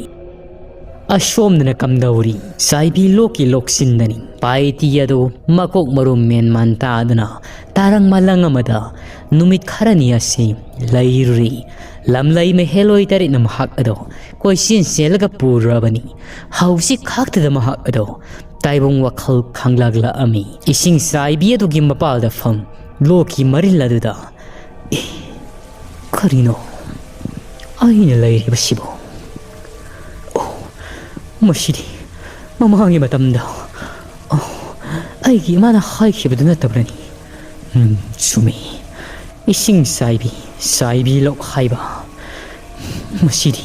ꯑꯁꯣꯝꯗꯅ ꯀꯝꯗꯧꯔꯤ? ꯆꯥꯏꯕꯤ ꯂꯣꯛꯀꯤ ꯂꯣꯛꯁꯤꯟꯗꯅꯤ꯫ ꯄꯥꯏꯇꯤ ꯑꯗꯨ ꯃꯀꯣꯛ ꯃꯔꯨ ꯃꯦꯟ ꯃꯥꯟ ꯇꯥꯗꯅ ꯇꯥꯔꯪ ꯃꯂꯪ ꯑꯃꯗ ꯅꯨꯃꯤꯠ ꯈꯔꯅꯤ ꯑꯁꯤ ꯂꯩꯔꯨꯔꯤ꯫ ꯂꯝꯂꯩ ꯃꯍꯦꯂꯣꯏ ꯇꯔꯦꯠꯅ ꯃꯍꯥꯛ ꯑꯗꯣ ꯀꯣꯏꯆꯦꯟ ꯆꯦꯜꯂꯒ ꯄꯨꯔꯕꯅꯤ꯫ ꯍꯧꯖꯤꯛ ꯈꯛꯇꯗ ꯃꯍꯥꯛ ꯑꯗꯣ ꯇꯥꯏꯕꯪ ꯋꯥꯈꯜ ꯈꯪꯂꯛꯂꯛꯑꯝꯃꯤ꯫ ꯏꯁꯤꯡ ꯆꯥꯏꯕꯤ ꯑꯗꯨꯒꯤ ꯃꯄꯥꯜꯗ ꯐꯝ ꯂꯣꯛꯀꯤ ꯃꯔꯤꯜ ꯑꯗꯨꯗ, "ꯑꯦ, ꯀꯔꯤꯅꯣ ꯑꯩꯅ ꯂꯩꯔꯤꯕꯁꯤꯕꯣ? ꯑꯣ, ꯃꯁꯤꯗꯤ ꯃꯃꯥꯡꯒꯤ ꯃꯇꯝꯗ, ꯑꯣ, ꯑꯩꯒꯤ ꯏꯃꯥꯅ ꯍꯥꯏꯈꯤꯕꯗꯨ ꯅꯠꯇꯕ꯭ꯔꯅꯤ? ꯎꯝ, ꯆꯨꯝꯃꯤ꯫ ꯏꯁꯤꯡ ꯆꯥꯏꯕꯤ, ꯆꯥꯏꯕꯤ ꯂꯣꯛ ꯍꯥꯏꯕ꯫ ꯃꯁꯤꯗꯤ,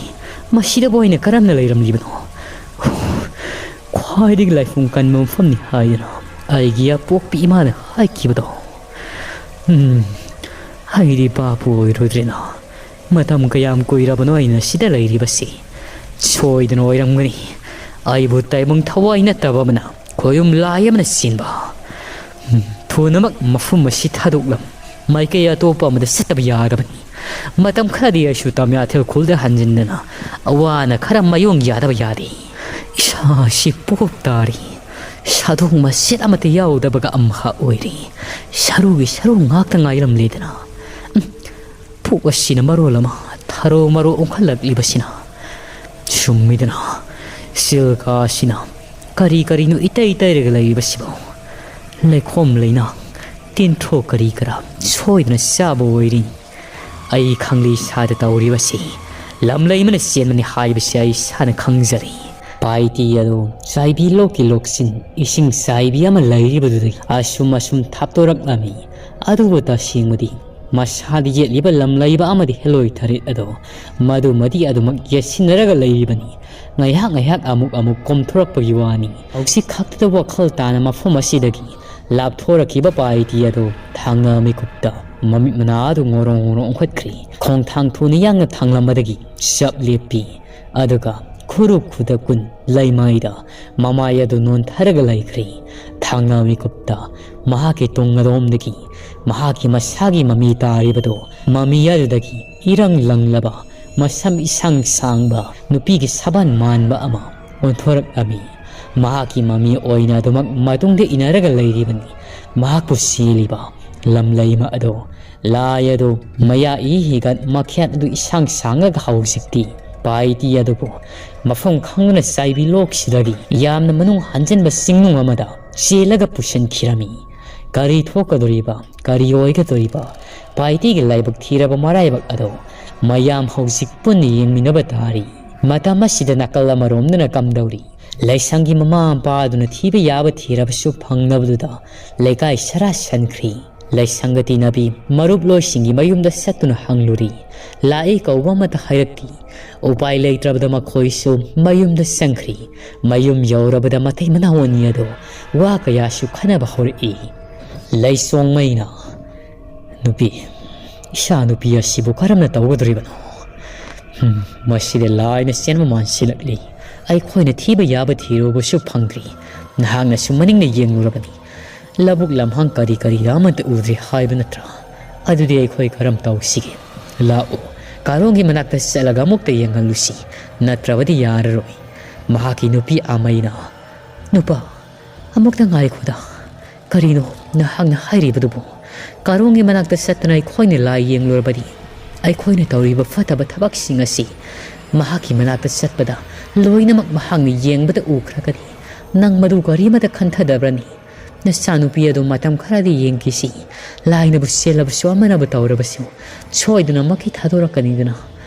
ꯃꯁꯤꯗꯕꯨ ꯑꯩꯅ ꯀꯔꯝꯅ ꯂꯩꯔꯝꯂꯤꯕꯅꯣ? ꯈ꯭ꯋꯥꯏꯗꯒꯤ ꯂꯥꯏꯐꯝ ꯀꯟꯕ ꯃꯐꯝꯅꯤ ꯍꯥꯏꯗꯅ ꯑꯩꯒꯤ ꯑꯄꯣꯛꯄꯤ ꯏꯃꯥꯅ ꯍꯥꯏꯈꯤꯕꯗꯣ꯫ ꯎꯝ, ꯑꯩꯗꯤ ꯚꯥꯞꯄꯨ ꯑꯣꯏꯔꯨꯗ꯭ꯔꯦꯅ꯫ ꯃꯇꯝ ꯀꯌꯥꯝ ꯀꯨꯏꯔꯕꯅꯣ ꯑꯩꯅ ꯁꯤꯗ ꯂꯩꯔꯤꯕꯁꯤ? ꯁꯣꯏꯗꯅ ꯑꯣꯏꯔꯝꯒꯅꯤ꯫ ꯑꯩꯕꯨ ꯇꯥꯏꯕꯪ ꯊꯋꯥꯏ ꯅꯠꯇꯕ ꯑꯃꯅ ꯈꯣꯏꯔꯨꯝ ꯂꯥꯏ ꯑꯃꯅ ꯆꯦꯟꯕ꯫ ꯎꯝ, ꯊꯨꯅꯃꯛ ꯃꯐꯝ ꯑꯁꯤ ꯊꯥꯗꯣꯛꯂꯝ ꯃꯥꯏꯀꯩ ꯑꯇꯣꯞꯄ ꯑꯃꯗ ꯆꯠꯇꯕ ꯌꯥꯔꯕꯅꯤ꯫ ꯃꯇꯝ ꯈꯔꯗꯤ ꯑꯩꯁꯨ ꯇꯝꯌꯥꯊꯦꯜ ꯈꯨꯜꯗ ꯍꯟꯖꯤꯟꯗꯅ ꯑꯋꯥ ꯑꯅꯥ ꯈꯔ ꯃꯥꯌꯣꯡ ꯌꯥꯗꯕ ꯌꯥꯗꯦ꯫ ꯏꯁꯥꯁꯤ ꯄꯣꯞ ꯇꯥꯔꯤ꯫ ꯁꯥꯗꯣꯡ ꯃꯆꯦꯠ ꯑꯃꯠꯇ ꯌꯥꯎꯗꯕꯒ ꯑꯃꯈꯛ ꯑꯣꯏꯔꯤ꯫ ꯁꯔꯨꯒꯤ ꯁꯔꯨ ꯉꯥꯛꯇ ꯉꯥꯏꯔꯝꯂꯦꯗꯅ꯫ ꯎꯝ, ꯄꯨꯛ ꯑꯁꯤꯅ ꯃꯔꯣꯜ ꯑꯃ ꯊꯔꯣ ꯃꯔꯣ ꯑꯣꯟꯈꯠꯂꯛꯂꯤꯕꯁꯤꯅ꯫ ꯆꯨꯝꯃꯤꯗꯅ, ꯁꯤꯜꯀꯥ ꯑꯁꯤꯅ ꯀꯔꯤ ꯀꯔꯤꯅꯣ ꯏꯇꯩ ꯇꯩꯔꯒ ꯂꯩꯔꯤꯕꯁꯤꯕꯣ? ꯂꯩꯈꯣꯝ ꯂꯩꯅꯥꯡ, ꯇꯤꯟꯊ꯭ꯔꯣ ꯀꯔꯤ ꯀꯔꯥ ꯁꯣꯏꯗꯅ ꯆꯥꯕ ꯑꯣꯏꯔꯤ꯫ ꯑꯩ ꯈꯪꯂꯤ ꯁꯥꯗ ꯇꯧꯔꯤꯕꯁꯤ ꯂꯝꯂꯩ ꯑꯃꯅ ꯆꯦꯟꯕꯅꯤ ꯍꯥꯏꯕꯁꯤ ꯑꯩ ꯏꯁꯥꯅ ꯈꯪꯖꯔꯤ꯫ ꯄꯥꯏꯇꯤ ꯑꯗꯨ ꯆꯥꯏꯕꯤ ꯂꯣꯛꯀꯤ ꯂꯣꯛꯁꯤꯟ ꯏꯁꯤꯡ ꯆꯥꯏꯕꯤ ꯑꯃ ꯂꯩꯔꯤꯕꯗꯨꯗꯒꯤ ꯑꯁꯨꯝ ꯑꯁꯨꯝ ꯊꯥꯞꯇꯣꯔꯛꯂꯝꯃꯤ꯫ ꯑꯗꯨꯕꯨ ꯇꯁꯦꯡꯕꯗꯤ ꯃꯁꯥꯗ ꯌꯦꯠꯂꯤꯕ ꯂꯝꯂꯩꯕ ꯑꯃꯗꯤ ꯍꯦꯂꯣꯏ ꯇꯔꯦꯠ ꯑꯗꯣ ꯃꯗꯨꯃꯗꯤ ꯑꯗꯨꯃꯛ ꯌꯦꯠꯁꯤꯟꯅꯔꯒ ꯂꯩꯔꯤꯕꯅꯤ꯫ ꯉꯥꯏꯍꯥꯛ ꯉꯥꯏꯍꯥꯛ ꯑꯃꯨꯛ ꯑꯃꯨꯛ ꯀꯣꯝꯊꯣꯔꯛꯄꯒꯤ ꯋꯥꯅꯤ꯫ ꯍꯧꯖꯤꯛ ꯈꯛꯇꯗ ꯋꯥꯈꯜ ꯇꯥꯅ ꯃꯐꯝ ꯑꯁꯤꯗꯒꯤ ꯂꯥꯞꯊꯣꯔꯛꯈꯤꯕ ꯄꯥꯏꯇꯤ ꯑꯗꯣ ꯊꯥꯡꯅ ꯃꯤꯀꯨꯞꯇ ꯃꯃꯤꯠ ꯃꯅꯥ ꯑꯗꯨ ꯉꯣꯔꯣꯡ ꯉꯣꯔꯣꯡ ꯎꯪꯈꯠꯈ꯭ꯔꯤ꯫ ꯈꯣꯡꯊꯥꯡ ꯊꯨꯅ ꯌꯥꯡꯅ ꯊꯥꯡꯂꯝꯕꯗꯒꯤ ꯆꯞ ꯂꯦꯞꯄꯤ꯫ ꯑꯗꯨꯒ ꯈꯨꯔꯨ ꯈꯨꯗ ꯀꯨꯟ ꯂꯩꯃꯥꯏꯗ ꯃꯃꯥꯏ ꯑꯗꯨ ꯅꯣꯟꯊꯔꯒ ꯂꯩꯈ꯭ꯔꯤ꯫ ꯊꯥꯡꯅ ꯃꯤꯀꯨꯞꯇ ꯃꯍꯥꯛꯀꯤ ꯇꯨꯡ ꯑꯗꯣꯝꯗꯒꯤ ꯃꯍꯥꯛꯀꯤ ꯃꯁꯥꯒꯤ ꯃꯃꯤ ꯇꯥꯔꯤꯕꯗꯨ, ꯃꯃꯤ ꯑꯗꯨꯗꯒꯤ ꯏꯔꯪ ꯂꯪꯂꯕ, ꯃꯁꯝ ꯏꯁꯥꯡ ꯁꯥꯡꯕ ꯅꯨꯄꯤꯒꯤ ꯁꯕꯥꯟ ꯃꯥꯟꯕ ꯑꯃ ꯑꯣꯟꯊꯣꯔꯛꯂꯝꯃꯤ꯫ ꯃꯍꯥꯛꯀꯤ ꯃꯃꯤ ꯑꯣꯏꯅ ꯑꯗꯨꯃꯛ ꯃꯇꯨꯡꯗ ꯏꯟꯅꯔꯒ ꯂꯩꯔꯤꯕꯅꯤ꯫ ꯃꯍꯥꯛꯄꯨ ꯁꯤꯜꯂꯤꯕ ꯂꯝꯂꯩꯃ ꯑꯗꯨ, ꯂꯥꯏ ꯑꯗꯨ, ꯃꯌꯥ ꯏ ꯍꯤꯒꯠ ꯃꯈꯦꯠ ꯑꯗꯨ ꯏꯁꯥꯡ ꯁꯥꯡꯉꯒ ꯍꯧꯖꯤꯛꯇꯤ ꯄꯥꯏꯇꯤ ꯑꯗꯨꯕꯨ ꯃꯐꯝ ꯈꯪꯗꯅ ꯆꯥꯏꯕꯤ ꯂꯣꯛꯁꯤꯗꯒꯤ ꯌꯥꯝꯅ ꯃꯅꯨꯡ ꯍꯟꯖꯤꯟꯕ ꯆꯤꯡꯅꯨꯡ ꯑꯃꯗ ꯆꯦꯜꯂꯒ ꯄꯨꯁꯤꯟꯈꯤꯔꯝꯃꯤ꯫ ꯀꯔꯤ ꯊꯣꯛꯀꯗꯧꯔꯤꯕ, ꯀꯔꯤ ꯑꯣꯏꯒꯗꯧꯔꯤꯕ? ꯄꯥꯏꯇꯤꯒꯤ ꯂꯥꯏꯕꯛ ꯊꯤꯔꯕ ꯃꯔꯥꯏꯕꯛ ꯑꯗꯣ ꯃꯌꯥꯝ ꯍꯧꯖꯤꯛ ꯄꯨꯟꯅ ꯌꯦꯡꯃꯤꯟꯅꯕ ꯇꯥꯔꯤ꯫ ꯃꯇꯝ ꯑꯁꯤꯗ ꯅꯥꯀꯜ ꯑꯃꯔꯣꯝꯗꯅ ꯀꯝꯗꯧꯔꯤ? ꯂꯩꯁꯪꯒꯤ ꯃꯃꯥ ꯃꯄꯥ ꯑꯗꯨꯅ ꯊꯤꯕ ꯌꯥꯕ ꯊꯤꯔꯕꯁꯨ ꯐꯪꯅꯕꯗꯨꯗ ꯂꯩꯀꯥꯏ ꯁꯔꯥ ꯁꯟꯈ꯭ꯔꯤ꯫ ꯂꯩꯁꯪꯒ ꯇꯤꯟꯅꯕꯤ ꯃꯔꯨꯞꯂꯣꯏꯁꯤꯡꯒꯤ ꯃꯌꯨꯝꯗ ꯆꯠꯇꯨꯅ ꯍꯪꯂꯨꯔꯤ꯫ ꯂꯥꯛꯏ ꯀꯧꯕ ꯑꯃꯠꯇ ꯍꯥꯏꯔꯛꯇꯦ꯫ ꯎꯄꯥꯏ ꯂꯩꯇ꯭ꯔꯕꯗ ꯃꯈꯣꯏꯁꯨ ꯃꯌꯨꯝꯗ ꯆꯪꯈ꯭ꯔꯤ꯫ ꯃꯌꯨꯝ ꯌꯧꯔꯕꯗ ꯃꯇꯩ ꯃꯅꯥꯎ ꯑꯅꯤ ꯑꯗꯨ ꯋꯥ ꯀꯌꯥꯁꯨ ꯈꯟꯅꯕ ꯍꯧꯔꯛꯏ꯫ ꯂꯩꯁꯣꯡꯃꯩꯅ, "ꯅꯨꯄꯤ, ꯏꯆꯥ ꯅꯨꯄꯤ ꯑꯁꯤꯕꯨ ꯀꯔꯝꯅ ꯇꯧꯒꯗꯧꯔꯤꯕꯅꯣ? ꯍꯝ, ꯃꯁꯤꯗ ꯂꯥꯏꯅ ꯆꯦꯟꯕ ꯃꯥꯟꯁꯤꯜꯂꯛꯂꯤ꯫ ꯑꯩꯈꯣꯏꯅ ꯊꯤꯕ ꯌꯥꯕ ꯊꯤꯔꯨꯕꯁꯨ ꯐꯪꯗ꯭ꯔꯤ꯫ ꯅꯍꯥꯛꯅꯁꯨ ꯃꯅꯤꯡꯅ ꯌꯦꯡꯂꯨꯔꯕꯅꯤ꯫ ꯂꯧꯕꯨꯛ ꯂꯝꯍꯥꯡ ꯀꯔꯤ ꯀꯔꯤꯗ ꯑꯃꯠꯇ ꯎꯗ꯭ꯔꯤ ꯍꯥꯏꯕ ꯅꯠꯇ꯭ꯔꯥ? ꯑꯗꯨꯗꯤ ꯑꯩꯈꯣꯏ ꯀꯔꯝ ꯇꯧꯁꯤꯒꯦ? ꯂꯥꯛꯑꯣ, ꯀꯥꯔꯣꯡꯒꯤ ꯃꯅꯥꯛꯇ ꯆꯠꯂꯒ ꯑꯃꯨꯛꯇ ꯌꯦꯡꯍꯜꯂꯨꯁꯤ, ꯅꯠꯇ꯭ꯔꯕꯗꯤ ꯌꯥꯔꯔꯣꯏ꯫" ꯃꯍꯥꯛꯀꯤ ꯅꯨꯄꯤ ꯑꯃꯩꯅ, "ꯅꯨꯄꯥ, ꯑꯃꯨꯛꯇ ꯉꯥꯏꯈꯣꯗ꯫ ꯀꯔꯤꯅꯣ ꯅꯍꯥꯛꯅ ꯍꯥꯏꯔꯤꯕꯗꯨꯕꯨ? ꯀꯥꯔꯣꯡꯒꯤ ꯃꯅꯥꯛꯇ ꯆꯠꯇꯨꯅ ꯑꯩꯈꯣꯏꯅ ꯂꯥꯏ ꯌꯦꯡꯂꯨꯔꯕꯗꯤ, ꯑꯩꯈꯣꯏꯅ ꯇꯧꯔꯤꯕ ꯐꯠꯇꯕ ꯊꯕꯛꯁꯤꯡ ꯑꯁꯤ ꯃꯍꯥꯛꯀꯤ ꯃꯅꯥꯛꯇ ꯆꯠꯄꯗ ꯂꯣꯏꯅꯃꯛ ꯃꯍꯥꯛꯅ ꯌꯦꯡꯕꯗ ꯎꯈ꯭ꯔꯒꯅꯤ꯫ ꯅꯪ ꯃꯗꯨ ꯀꯔꯤꯃꯠꯇ ꯈꯟꯊꯗꯕ꯭ꯔꯅꯤ? ꯅꯆꯥꯅꯨꯄꯤ ꯑꯗꯨ ꯃꯇꯝ ꯈꯔꯗꯤ ꯌꯦꯡꯈꯤꯁꯤ꯫ ꯂꯥꯏꯅꯕꯨ ꯆꯦꯜꯂꯕꯁꯨ ꯑꯃꯅꯕꯨ ꯇꯧꯔꯕꯁꯨ ꯁꯣꯏꯗꯅꯃꯛꯀꯤ ꯊꯥꯗꯣꯔꯛꯀꯅꯤꯗꯅ꯫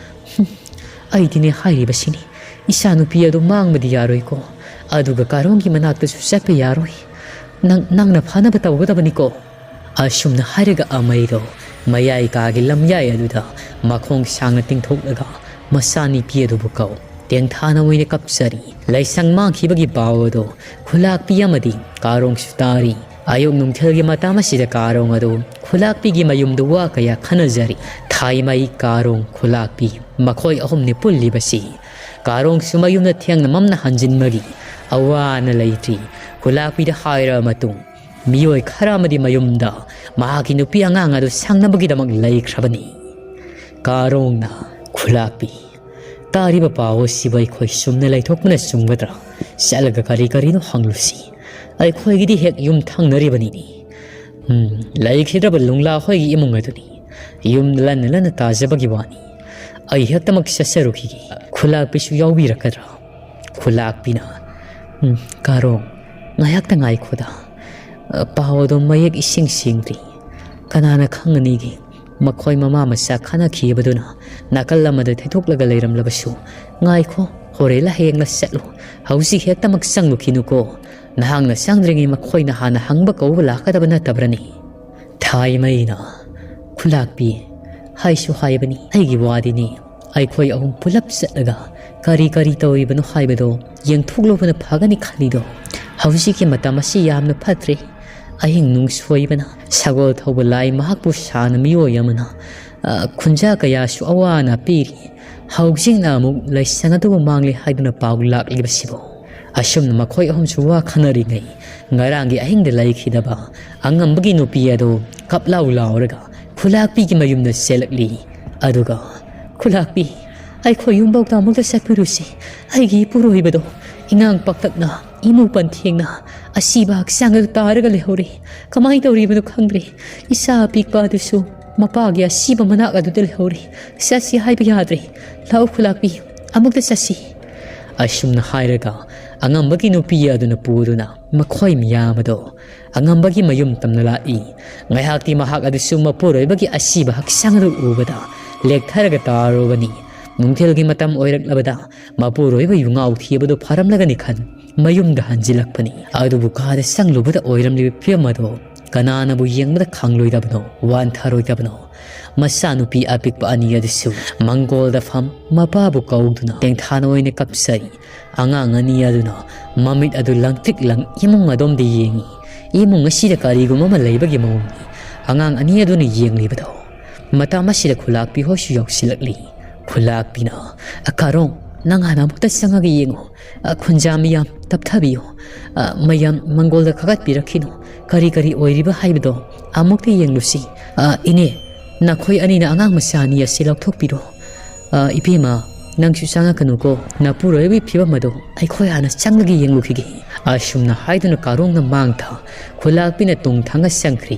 ꯍꯨꯝ, ꯑꯩꯗꯤꯅꯦ ꯍꯥꯏꯔꯤꯕꯁꯤꯅꯤ, ꯏꯆꯥꯅꯨꯄꯤ ꯑꯗꯨ ꯃꯥꯡꯕꯗꯤ ꯌꯥꯔꯣꯏꯀꯣ, ꯑꯗꯨꯒ ꯀꯥꯔꯣꯡꯒꯤ ꯃꯅꯥꯛꯇꯁꯨ ꯆꯠꯄ ꯌꯥꯔꯣꯏ꯫ ꯅꯪ, ꯅꯪꯅ ꯐꯅꯕ ꯇꯧꯒꯗꯕꯅꯤꯀꯣ꯫" ꯑꯁꯨꯝꯅ ꯍꯥꯏꯔꯒ ꯑꯃꯩꯗꯣ ꯃꯌꯥꯏ ꯀꯥꯒꯤ ꯂꯝꯌꯥꯏ ꯑꯗꯨꯗ ꯃꯈꯣꯡ ꯁꯥꯡꯅ ꯇꯤꯡꯊꯣꯛꯂꯒ ꯃꯆꯥꯅꯨꯄꯤ ꯑꯗꯨꯕꯨ ꯀꯧ ꯇꯦꯡꯊꯥꯅ ꯑꯣꯏꯅ ꯀꯞꯆꯔꯤ꯫ ꯂꯩꯁꯪ ꯃꯥꯡꯈꯤꯕꯒꯤ ꯄꯥꯎ ꯑꯗꯣ ꯈꯨꯂꯥꯛꯄꯤ ꯑꯃꯗꯤ ꯀꯥꯔꯣꯡꯁꯨ ꯇꯥꯔꯤ꯫ ꯑꯌꯨꯛ ꯅꯨꯡꯊꯤꯜꯒꯤ ꯃꯇꯝ ꯑꯁꯤꯗ ꯀꯥꯔꯣꯡ ꯑꯗꯨ ꯈꯨꯂꯥꯛꯄꯤꯒꯤ ꯃꯌꯨꯝꯗ ꯋꯥ ꯀꯌꯥ ꯈꯟꯅꯖꯔꯤ꯫ ꯊꯥꯏꯃꯩ, ꯀꯥꯔꯣꯡ, ꯈꯨꯂꯥꯛꯄꯤ ꯃꯈꯣꯏ ꯑꯍꯨꯝꯅꯤ ꯄꯨꯜꯂꯤꯕꯁꯤ꯫ ꯀꯥꯔꯣꯡꯁꯨ ꯃꯌꯨꯝꯗ ꯊꯦꯡꯅ ꯃꯝꯅ ꯍꯟꯖꯤꯟꯕꯒꯤ ꯑꯋꯥ ꯑꯅꯥ ꯂꯩꯇ꯭ꯔꯤ꯫ ꯈꯨꯂꯥꯛꯄꯤꯗ ꯍꯥꯏꯔꯕ ꯃꯇꯨꯡ ꯃꯤꯑꯣꯏ ꯈꯔ ꯑꯃꯗꯤ ꯃꯌꯨꯝꯗ ꯃꯍꯥꯛꯀꯤ ꯅꯨꯄꯤ ꯑꯉꯥꯡ ꯑꯗꯨ ꯁꯪꯅꯕꯒꯤꯗꯃꯛ ꯂꯩꯈ꯭ꯔꯕꯅꯤ꯫ ꯀꯥꯔꯣꯡꯅ, ꯈꯨꯂꯥꯛꯄꯤ, ꯇꯥꯔꯤꯕ ꯄꯥꯎ ꯑꯁꯤꯕꯨ ꯑꯩꯈꯣꯏ ꯁꯨꯝꯅ ꯂꯩꯊꯣꯛꯄꯅ ꯆꯨꯝꯒꯗ꯭ꯔꯥ? ꯆꯠꯂꯒ ꯀꯔꯤ ꯀꯔꯤꯅꯣ ꯍꯪꯂꯨꯁꯤ꯫ ꯑꯩꯈꯣꯏꯒꯤꯗꯤ ꯍꯦꯛ ꯌꯨꯝ ꯊꯪꯅꯔꯤꯕꯅꯤꯅꯦ꯫ ꯎꯝ, ꯂꯩꯈꯤꯗ꯭ꯔꯕ ꯂꯨꯡꯂꯥ ꯍꯣꯏꯒꯤ ꯏꯃꯨꯡ ꯑꯗꯨꯅꯤ꯫ ꯌꯨꯝꯗ ꯂꯟꯅ ꯂꯟꯅ ꯇꯥꯖꯕꯒꯤ ꯋꯥꯅꯤ꯫ ꯑꯩ ꯍꯦꯛꯇꯃꯛ ꯆꯠꯆꯔꯨꯈꯤꯒꯦ꯫ ꯈꯨꯂꯥꯛꯄꯤꯁꯨ ꯌꯥꯎꯕꯤꯔꯛꯀꯗ꯭ꯔꯥ? ꯈꯨꯂꯥꯛꯄꯤꯅ, "ꯎꯝ, ꯀꯥꯔꯣꯡ, ꯉꯥꯏꯍꯥꯛꯇ ꯉꯥꯏꯈꯣꯗ꯫ ꯑ, ꯄꯥꯎ ꯑꯗꯨ ꯃꯌꯦꯛ ꯏꯁꯤꯡ ꯁꯦꯡꯗ꯭ꯔꯤ꯫ ꯀꯅꯥꯅ ꯈꯪꯒꯅꯤꯒꯦ? ꯃꯈꯣꯏ ꯃꯃꯥ ꯃꯆꯥ ꯈꯠꯅꯈꯤꯕꯗꯨꯅ ꯅꯥꯀꯜ ꯑꯃꯗ ꯊꯩꯗꯣꯛꯂꯒ ꯂꯩꯔꯝꯂꯕꯁꯨ꯫ ꯉꯥꯏꯈꯣ, ꯍꯣꯔꯦꯟꯂ ꯍꯌꯦꯡꯂ ꯆꯠꯂꯨ꯫ ꯍꯧꯖꯤꯛ ꯍꯦꯛꯇꯃꯛ ꯆꯪꯂꯨꯈꯤꯅꯨꯀꯣ꯫ ꯅꯍꯥꯛꯅ ꯆꯪꯗ꯭ꯔꯤꯉꯩ ꯃꯈꯣꯏꯅ ꯍꯥꯟꯅ ꯍꯪꯕ ꯀꯧꯕ ꯂꯥꯛꯀꯗꯕ ꯅꯠꯇꯕ꯭ꯔꯅꯦ?" ꯊꯥꯏꯃꯩꯅ, "ꯈꯨꯂꯥꯛꯄꯤ, ꯍꯥꯏꯁꯨ ꯍꯥꯏꯕꯅꯤ, ꯑꯩꯒꯤ ꯋꯥꯗꯤꯅꯦ, ꯑꯩꯈꯣꯏ ꯑꯍꯨꯝ ꯄꯨꯂꯞ ꯆꯠꯂꯒ ꯀꯔꯤ ꯀꯔꯤ ꯇꯧꯔꯤꯕꯅꯣ ꯍꯥꯏꯕꯗꯣ ꯌꯦꯡꯊꯣꯛꯂꯨꯕꯅ ꯐꯒꯅꯤ ꯈꯜꯂꯤꯗꯣ꯫ ꯍꯧꯖꯤꯛꯀꯤ ꯃꯇꯝ ꯑꯁꯤ ꯌꯥꯝꯅ ꯐꯠꯇ꯭ꯔꯦ꯫ ꯑꯍꯤꯡ ꯅꯨꯡꯁꯣꯏꯕꯅ ꯁꯒꯣꯜ ꯊꯧꯕ ꯂꯥꯏ ꯃꯍꯥꯛꯄꯨ ꯁꯥꯅ ꯃꯤꯑꯣꯏ ꯑꯃꯅ, ꯑ, ꯈꯨꯟꯖꯥ ꯀꯌꯥꯁꯨ ꯑꯋꯥ ꯑꯅꯥ ꯄꯤꯔꯤ꯫ ꯍꯧꯖꯤꯛꯅ ꯑꯃꯨꯛ ꯂꯥꯏꯁꯪ ꯑꯗꯨꯕꯨ ꯃꯥꯡꯂꯦ ꯍꯥꯏꯗꯨꯅ ꯄꯥꯎ ꯂꯥꯛꯂꯤꯕꯁꯤꯕꯨ?" ꯑꯁꯨꯝꯅ ꯃꯈꯣꯏ ꯑꯍꯨꯝꯁꯨ ꯋꯥ ꯈꯟꯅꯔꯤꯉꯩ, ꯉꯔꯥꯡꯒꯤ ꯑꯍꯤꯡꯗ ꯂꯩꯈꯤꯗꯕ ꯑꯉꯝꯕꯒꯤ ꯅꯨꯄꯤ ꯑꯗꯨ ꯀꯞ ꯂꯥꯎ ꯂꯥꯎꯔꯒ ꯈꯨꯂꯥꯛꯄꯤꯒꯤ ꯃꯌꯨꯝꯗ ꯆꯦꯜꯂꯛꯂꯤ꯫ ꯑꯗꯨꯒ, "ꯈꯨꯂꯥꯛꯄꯤ, ꯑꯩꯈꯣꯏ ꯌꯨꯝꯐꯥꯎꯗ ꯑꯃꯨꯛꯇ ꯆꯠꯄꯤꯔꯨꯁꯤ꯫ ꯑꯩꯒꯤ ꯏꯄꯨꯔꯣꯏꯕꯗꯣ ꯏꯉꯥꯡ ꯄꯥꯛꯇꯛꯅ, ꯏꯃꯨ ꯄꯟꯊꯦꯡꯅ ꯑꯁꯤꯕ ꯍꯛꯆꯥꯡ ꯑꯗꯨ ꯇꯥꯔꯒ ꯂꯩꯍꯧꯔꯦ꯫ ꯀꯃꯥꯏꯅ ꯇꯧꯔꯤꯕꯅꯣ ꯈꯪꯗ꯭ꯔꯦ꯫ ꯏꯆꯥ ꯑꯄꯤꯛꯄ ꯑꯗꯨꯁꯨ ꯃꯄꯥꯒꯤ ꯑꯁꯤꯕ ꯃꯅꯥꯛ ꯑꯗꯨꯗ ꯂꯩꯍꯧꯔꯦ꯫ ꯆꯠꯁꯤ ꯍꯥꯏꯕ ꯌꯥꯗ꯭ꯔꯦ꯫ ꯂꯥꯛꯎ ꯈꯨꯂꯥꯛꯄꯤ, ꯑꯃꯨꯛꯇ ꯆꯠꯁꯤ꯫" ꯑꯁꯨꯝꯅ ꯍꯥꯏꯔꯒ ꯑꯉꯝꯕꯒꯤ ꯅꯨꯄꯤ ꯑꯗꯨꯅ ꯄꯨꯗꯨꯅ ꯃꯈꯣꯏ ꯃꯌꯥꯝ ꯑꯗꯣ ꯑꯉꯝꯕꯒꯤ ꯃꯌꯨꯝ ꯇꯝꯅ ꯂꯥꯛꯏ꯫ ꯉꯥꯏꯍꯥꯛꯇꯤ ꯃꯍꯥꯛ ꯑꯗꯨꯁꯨ ꯃꯄꯨꯔꯣꯏꯕꯒꯤ ꯑꯁꯤꯕ ꯍꯛꯆꯥꯡ ꯑꯗꯨ ꯎꯕꯗ ꯂꯦꯛꯊꯔꯒ ꯇꯥꯔꯨꯕꯅꯤ꯫ ꯅꯨꯡꯊꯤꯜꯒꯤ ꯃꯇꯝ ꯑꯣꯏꯔꯛꯂꯕꯗ ꯃꯄꯨꯔꯣꯏꯕ ꯌꯨ ꯉꯥꯎꯈꯤꯕꯗꯨ ꯐꯔꯝꯂꯒꯅꯤ ꯈꯟ ꯃꯌꯨꯝꯗ ꯍꯟꯖꯤꯜꯂꯛꯄꯅꯤ꯫ ꯑꯗꯨꯕꯨ ꯀꯥꯗ ꯆꯪꯂꯨꯕꯗ ꯑꯣꯏꯔꯝꯂꯤꯕ ꯐꯤꯕꯝ ꯑꯗꯣ ꯀꯅꯥꯅꯕꯨ ꯌꯦꯡꯕꯗ ꯈꯪꯂꯣꯏꯗꯕꯅꯣ, ꯋꯥꯟꯊꯔꯣꯏꯗꯕꯅꯣ? ꯃꯆꯥꯅꯨꯄꯤ ꯑꯄꯤꯛꯄ ꯑꯅꯤ ꯑꯗꯨꯁꯨ ꯃꯪꯒꯣꯜꯗ ꯐꯝ ꯃꯄꯥꯕꯨ ꯀꯧꯗꯨꯅ ꯇꯦꯡꯊꯥꯅ ꯑꯣꯏꯅ ꯀꯞꯆꯔꯤ꯫ ꯑꯉꯥꯡ ꯑꯅꯤ ꯑꯗꯨꯅ ꯃꯃꯤꯠ ꯑꯗꯨ ꯂꯪꯇ꯭ꯔꯤꯛ ꯂꯪ ꯏꯃꯨꯡ ꯑꯗꯣꯝꯗ ꯌꯦꯡꯉꯤ꯫ ꯏꯃꯨꯡ ꯑꯁꯤꯗ ꯀꯔꯤꯒꯨꯝꯕ ꯑꯃ ꯂꯩꯕꯒꯤ ꯃꯑꯣꯡꯅꯤ ꯑꯉꯥꯡ ꯑꯅꯤ ꯑꯗꯨꯅ ꯌꯦꯡꯂꯤꯕꯗꯣ꯫ ꯃꯇꯝ ꯑꯁꯤꯗ ꯈꯨꯂꯥꯛꯄꯤ ꯍꯣꯏꯁꯨ ꯌꯧꯁꯤꯜꯂꯛꯂꯤ꯫ ꯈꯨꯂꯥꯛꯄꯤꯅ, "ꯑ, ꯀꯥꯔꯣꯡ, ꯅꯪ ꯍꯥꯟꯅ ꯑꯃꯨꯛꯇ ꯆꯪꯉꯒ ꯌꯦꯡꯉꯨ꯫ ꯑ, ꯈꯨꯟꯖꯥ ꯃꯤꯌꯥꯝ ꯇꯞꯊꯕꯤꯌꯨ꯫ ꯑ, ꯃꯌꯥꯝ ꯃꯪꯒꯣꯜꯗ ꯀꯥꯈꯠꯄꯤꯔꯛꯈꯤꯅꯨ꯫ ꯀꯔꯤ ꯀꯔꯤ ꯑꯣꯏꯔꯤꯕ ꯍꯥꯏꯕꯗꯣ ꯑꯃꯨꯛꯇ ꯌꯦꯡꯂꯨꯁꯤ꯫ ꯑ, ꯏꯅꯦ, ꯅꯈꯣꯏ ꯑꯅꯤꯅ ꯑꯉꯥꯡ ꯃꯆꯥ ꯑꯅꯤ ꯑꯁꯤ ꯂꯧꯊꯣꯛꯄꯤꯔꯣ꯫ ꯑ, ꯏꯕꯦꯝꯃ, ꯅꯪꯁꯨ ꯆꯪꯉꯛꯀꯅꯨꯀꯣ꯫ ꯅꯄꯨꯔꯣꯏꯕꯒꯤ ꯐꯤꯕꯝ ꯑꯗꯣ ꯑꯩꯈꯣꯏ ꯍꯥꯟꯅ ꯆꯪꯂꯒ ꯌꯦꯡꯂꯨꯈꯤꯒꯦ"꯫ ꯑꯁꯨꯝꯅ ꯍꯥꯏꯗꯨꯅ ꯀꯥꯔꯣꯡꯅ ꯃꯥꯡꯊ ꯈꯨꯂꯥꯛꯄꯤꯅ ꯇꯨꯡ ꯊꯪꯅ ꯆꯪꯈ꯭ꯔꯤ꯫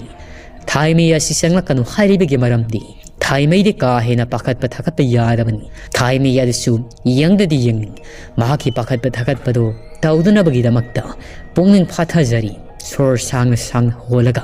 ꯊꯥꯏꯃꯩ ꯑꯁꯤ ꯆꯪꯂꯛꯀꯅꯨ ꯍꯥꯏꯔꯤꯕꯒꯤ ꯃꯔꯝꯗꯤ ꯊꯥꯏꯃꯩꯗꯤ ꯀꯥ ꯍꯦꯟꯅ ꯄꯥꯈꯠꯄ ꯊꯥꯒꯠꯄ ꯌꯥꯗꯕꯅꯤ꯫ ꯊꯥꯏꯃꯩ ꯑꯗꯨꯁꯨ ꯌꯦꯡꯗꯗꯤ ꯌꯦꯡꯅꯤꯡ꯫ ꯃꯍꯥꯛꯀꯤ ꯄꯥꯈꯠꯄ ꯊꯥꯒꯠꯄꯗꯨ ꯇꯧꯗꯅꯕꯒꯤꯗꯃꯛꯇ ꯄꯨꯛꯅꯤꯡ ꯐꯥꯊꯖꯔꯤ꯫ ꯁꯣꯔ ꯁꯥꯡꯅ ꯁꯥꯡꯅ ꯍꯣꯜꯂꯒ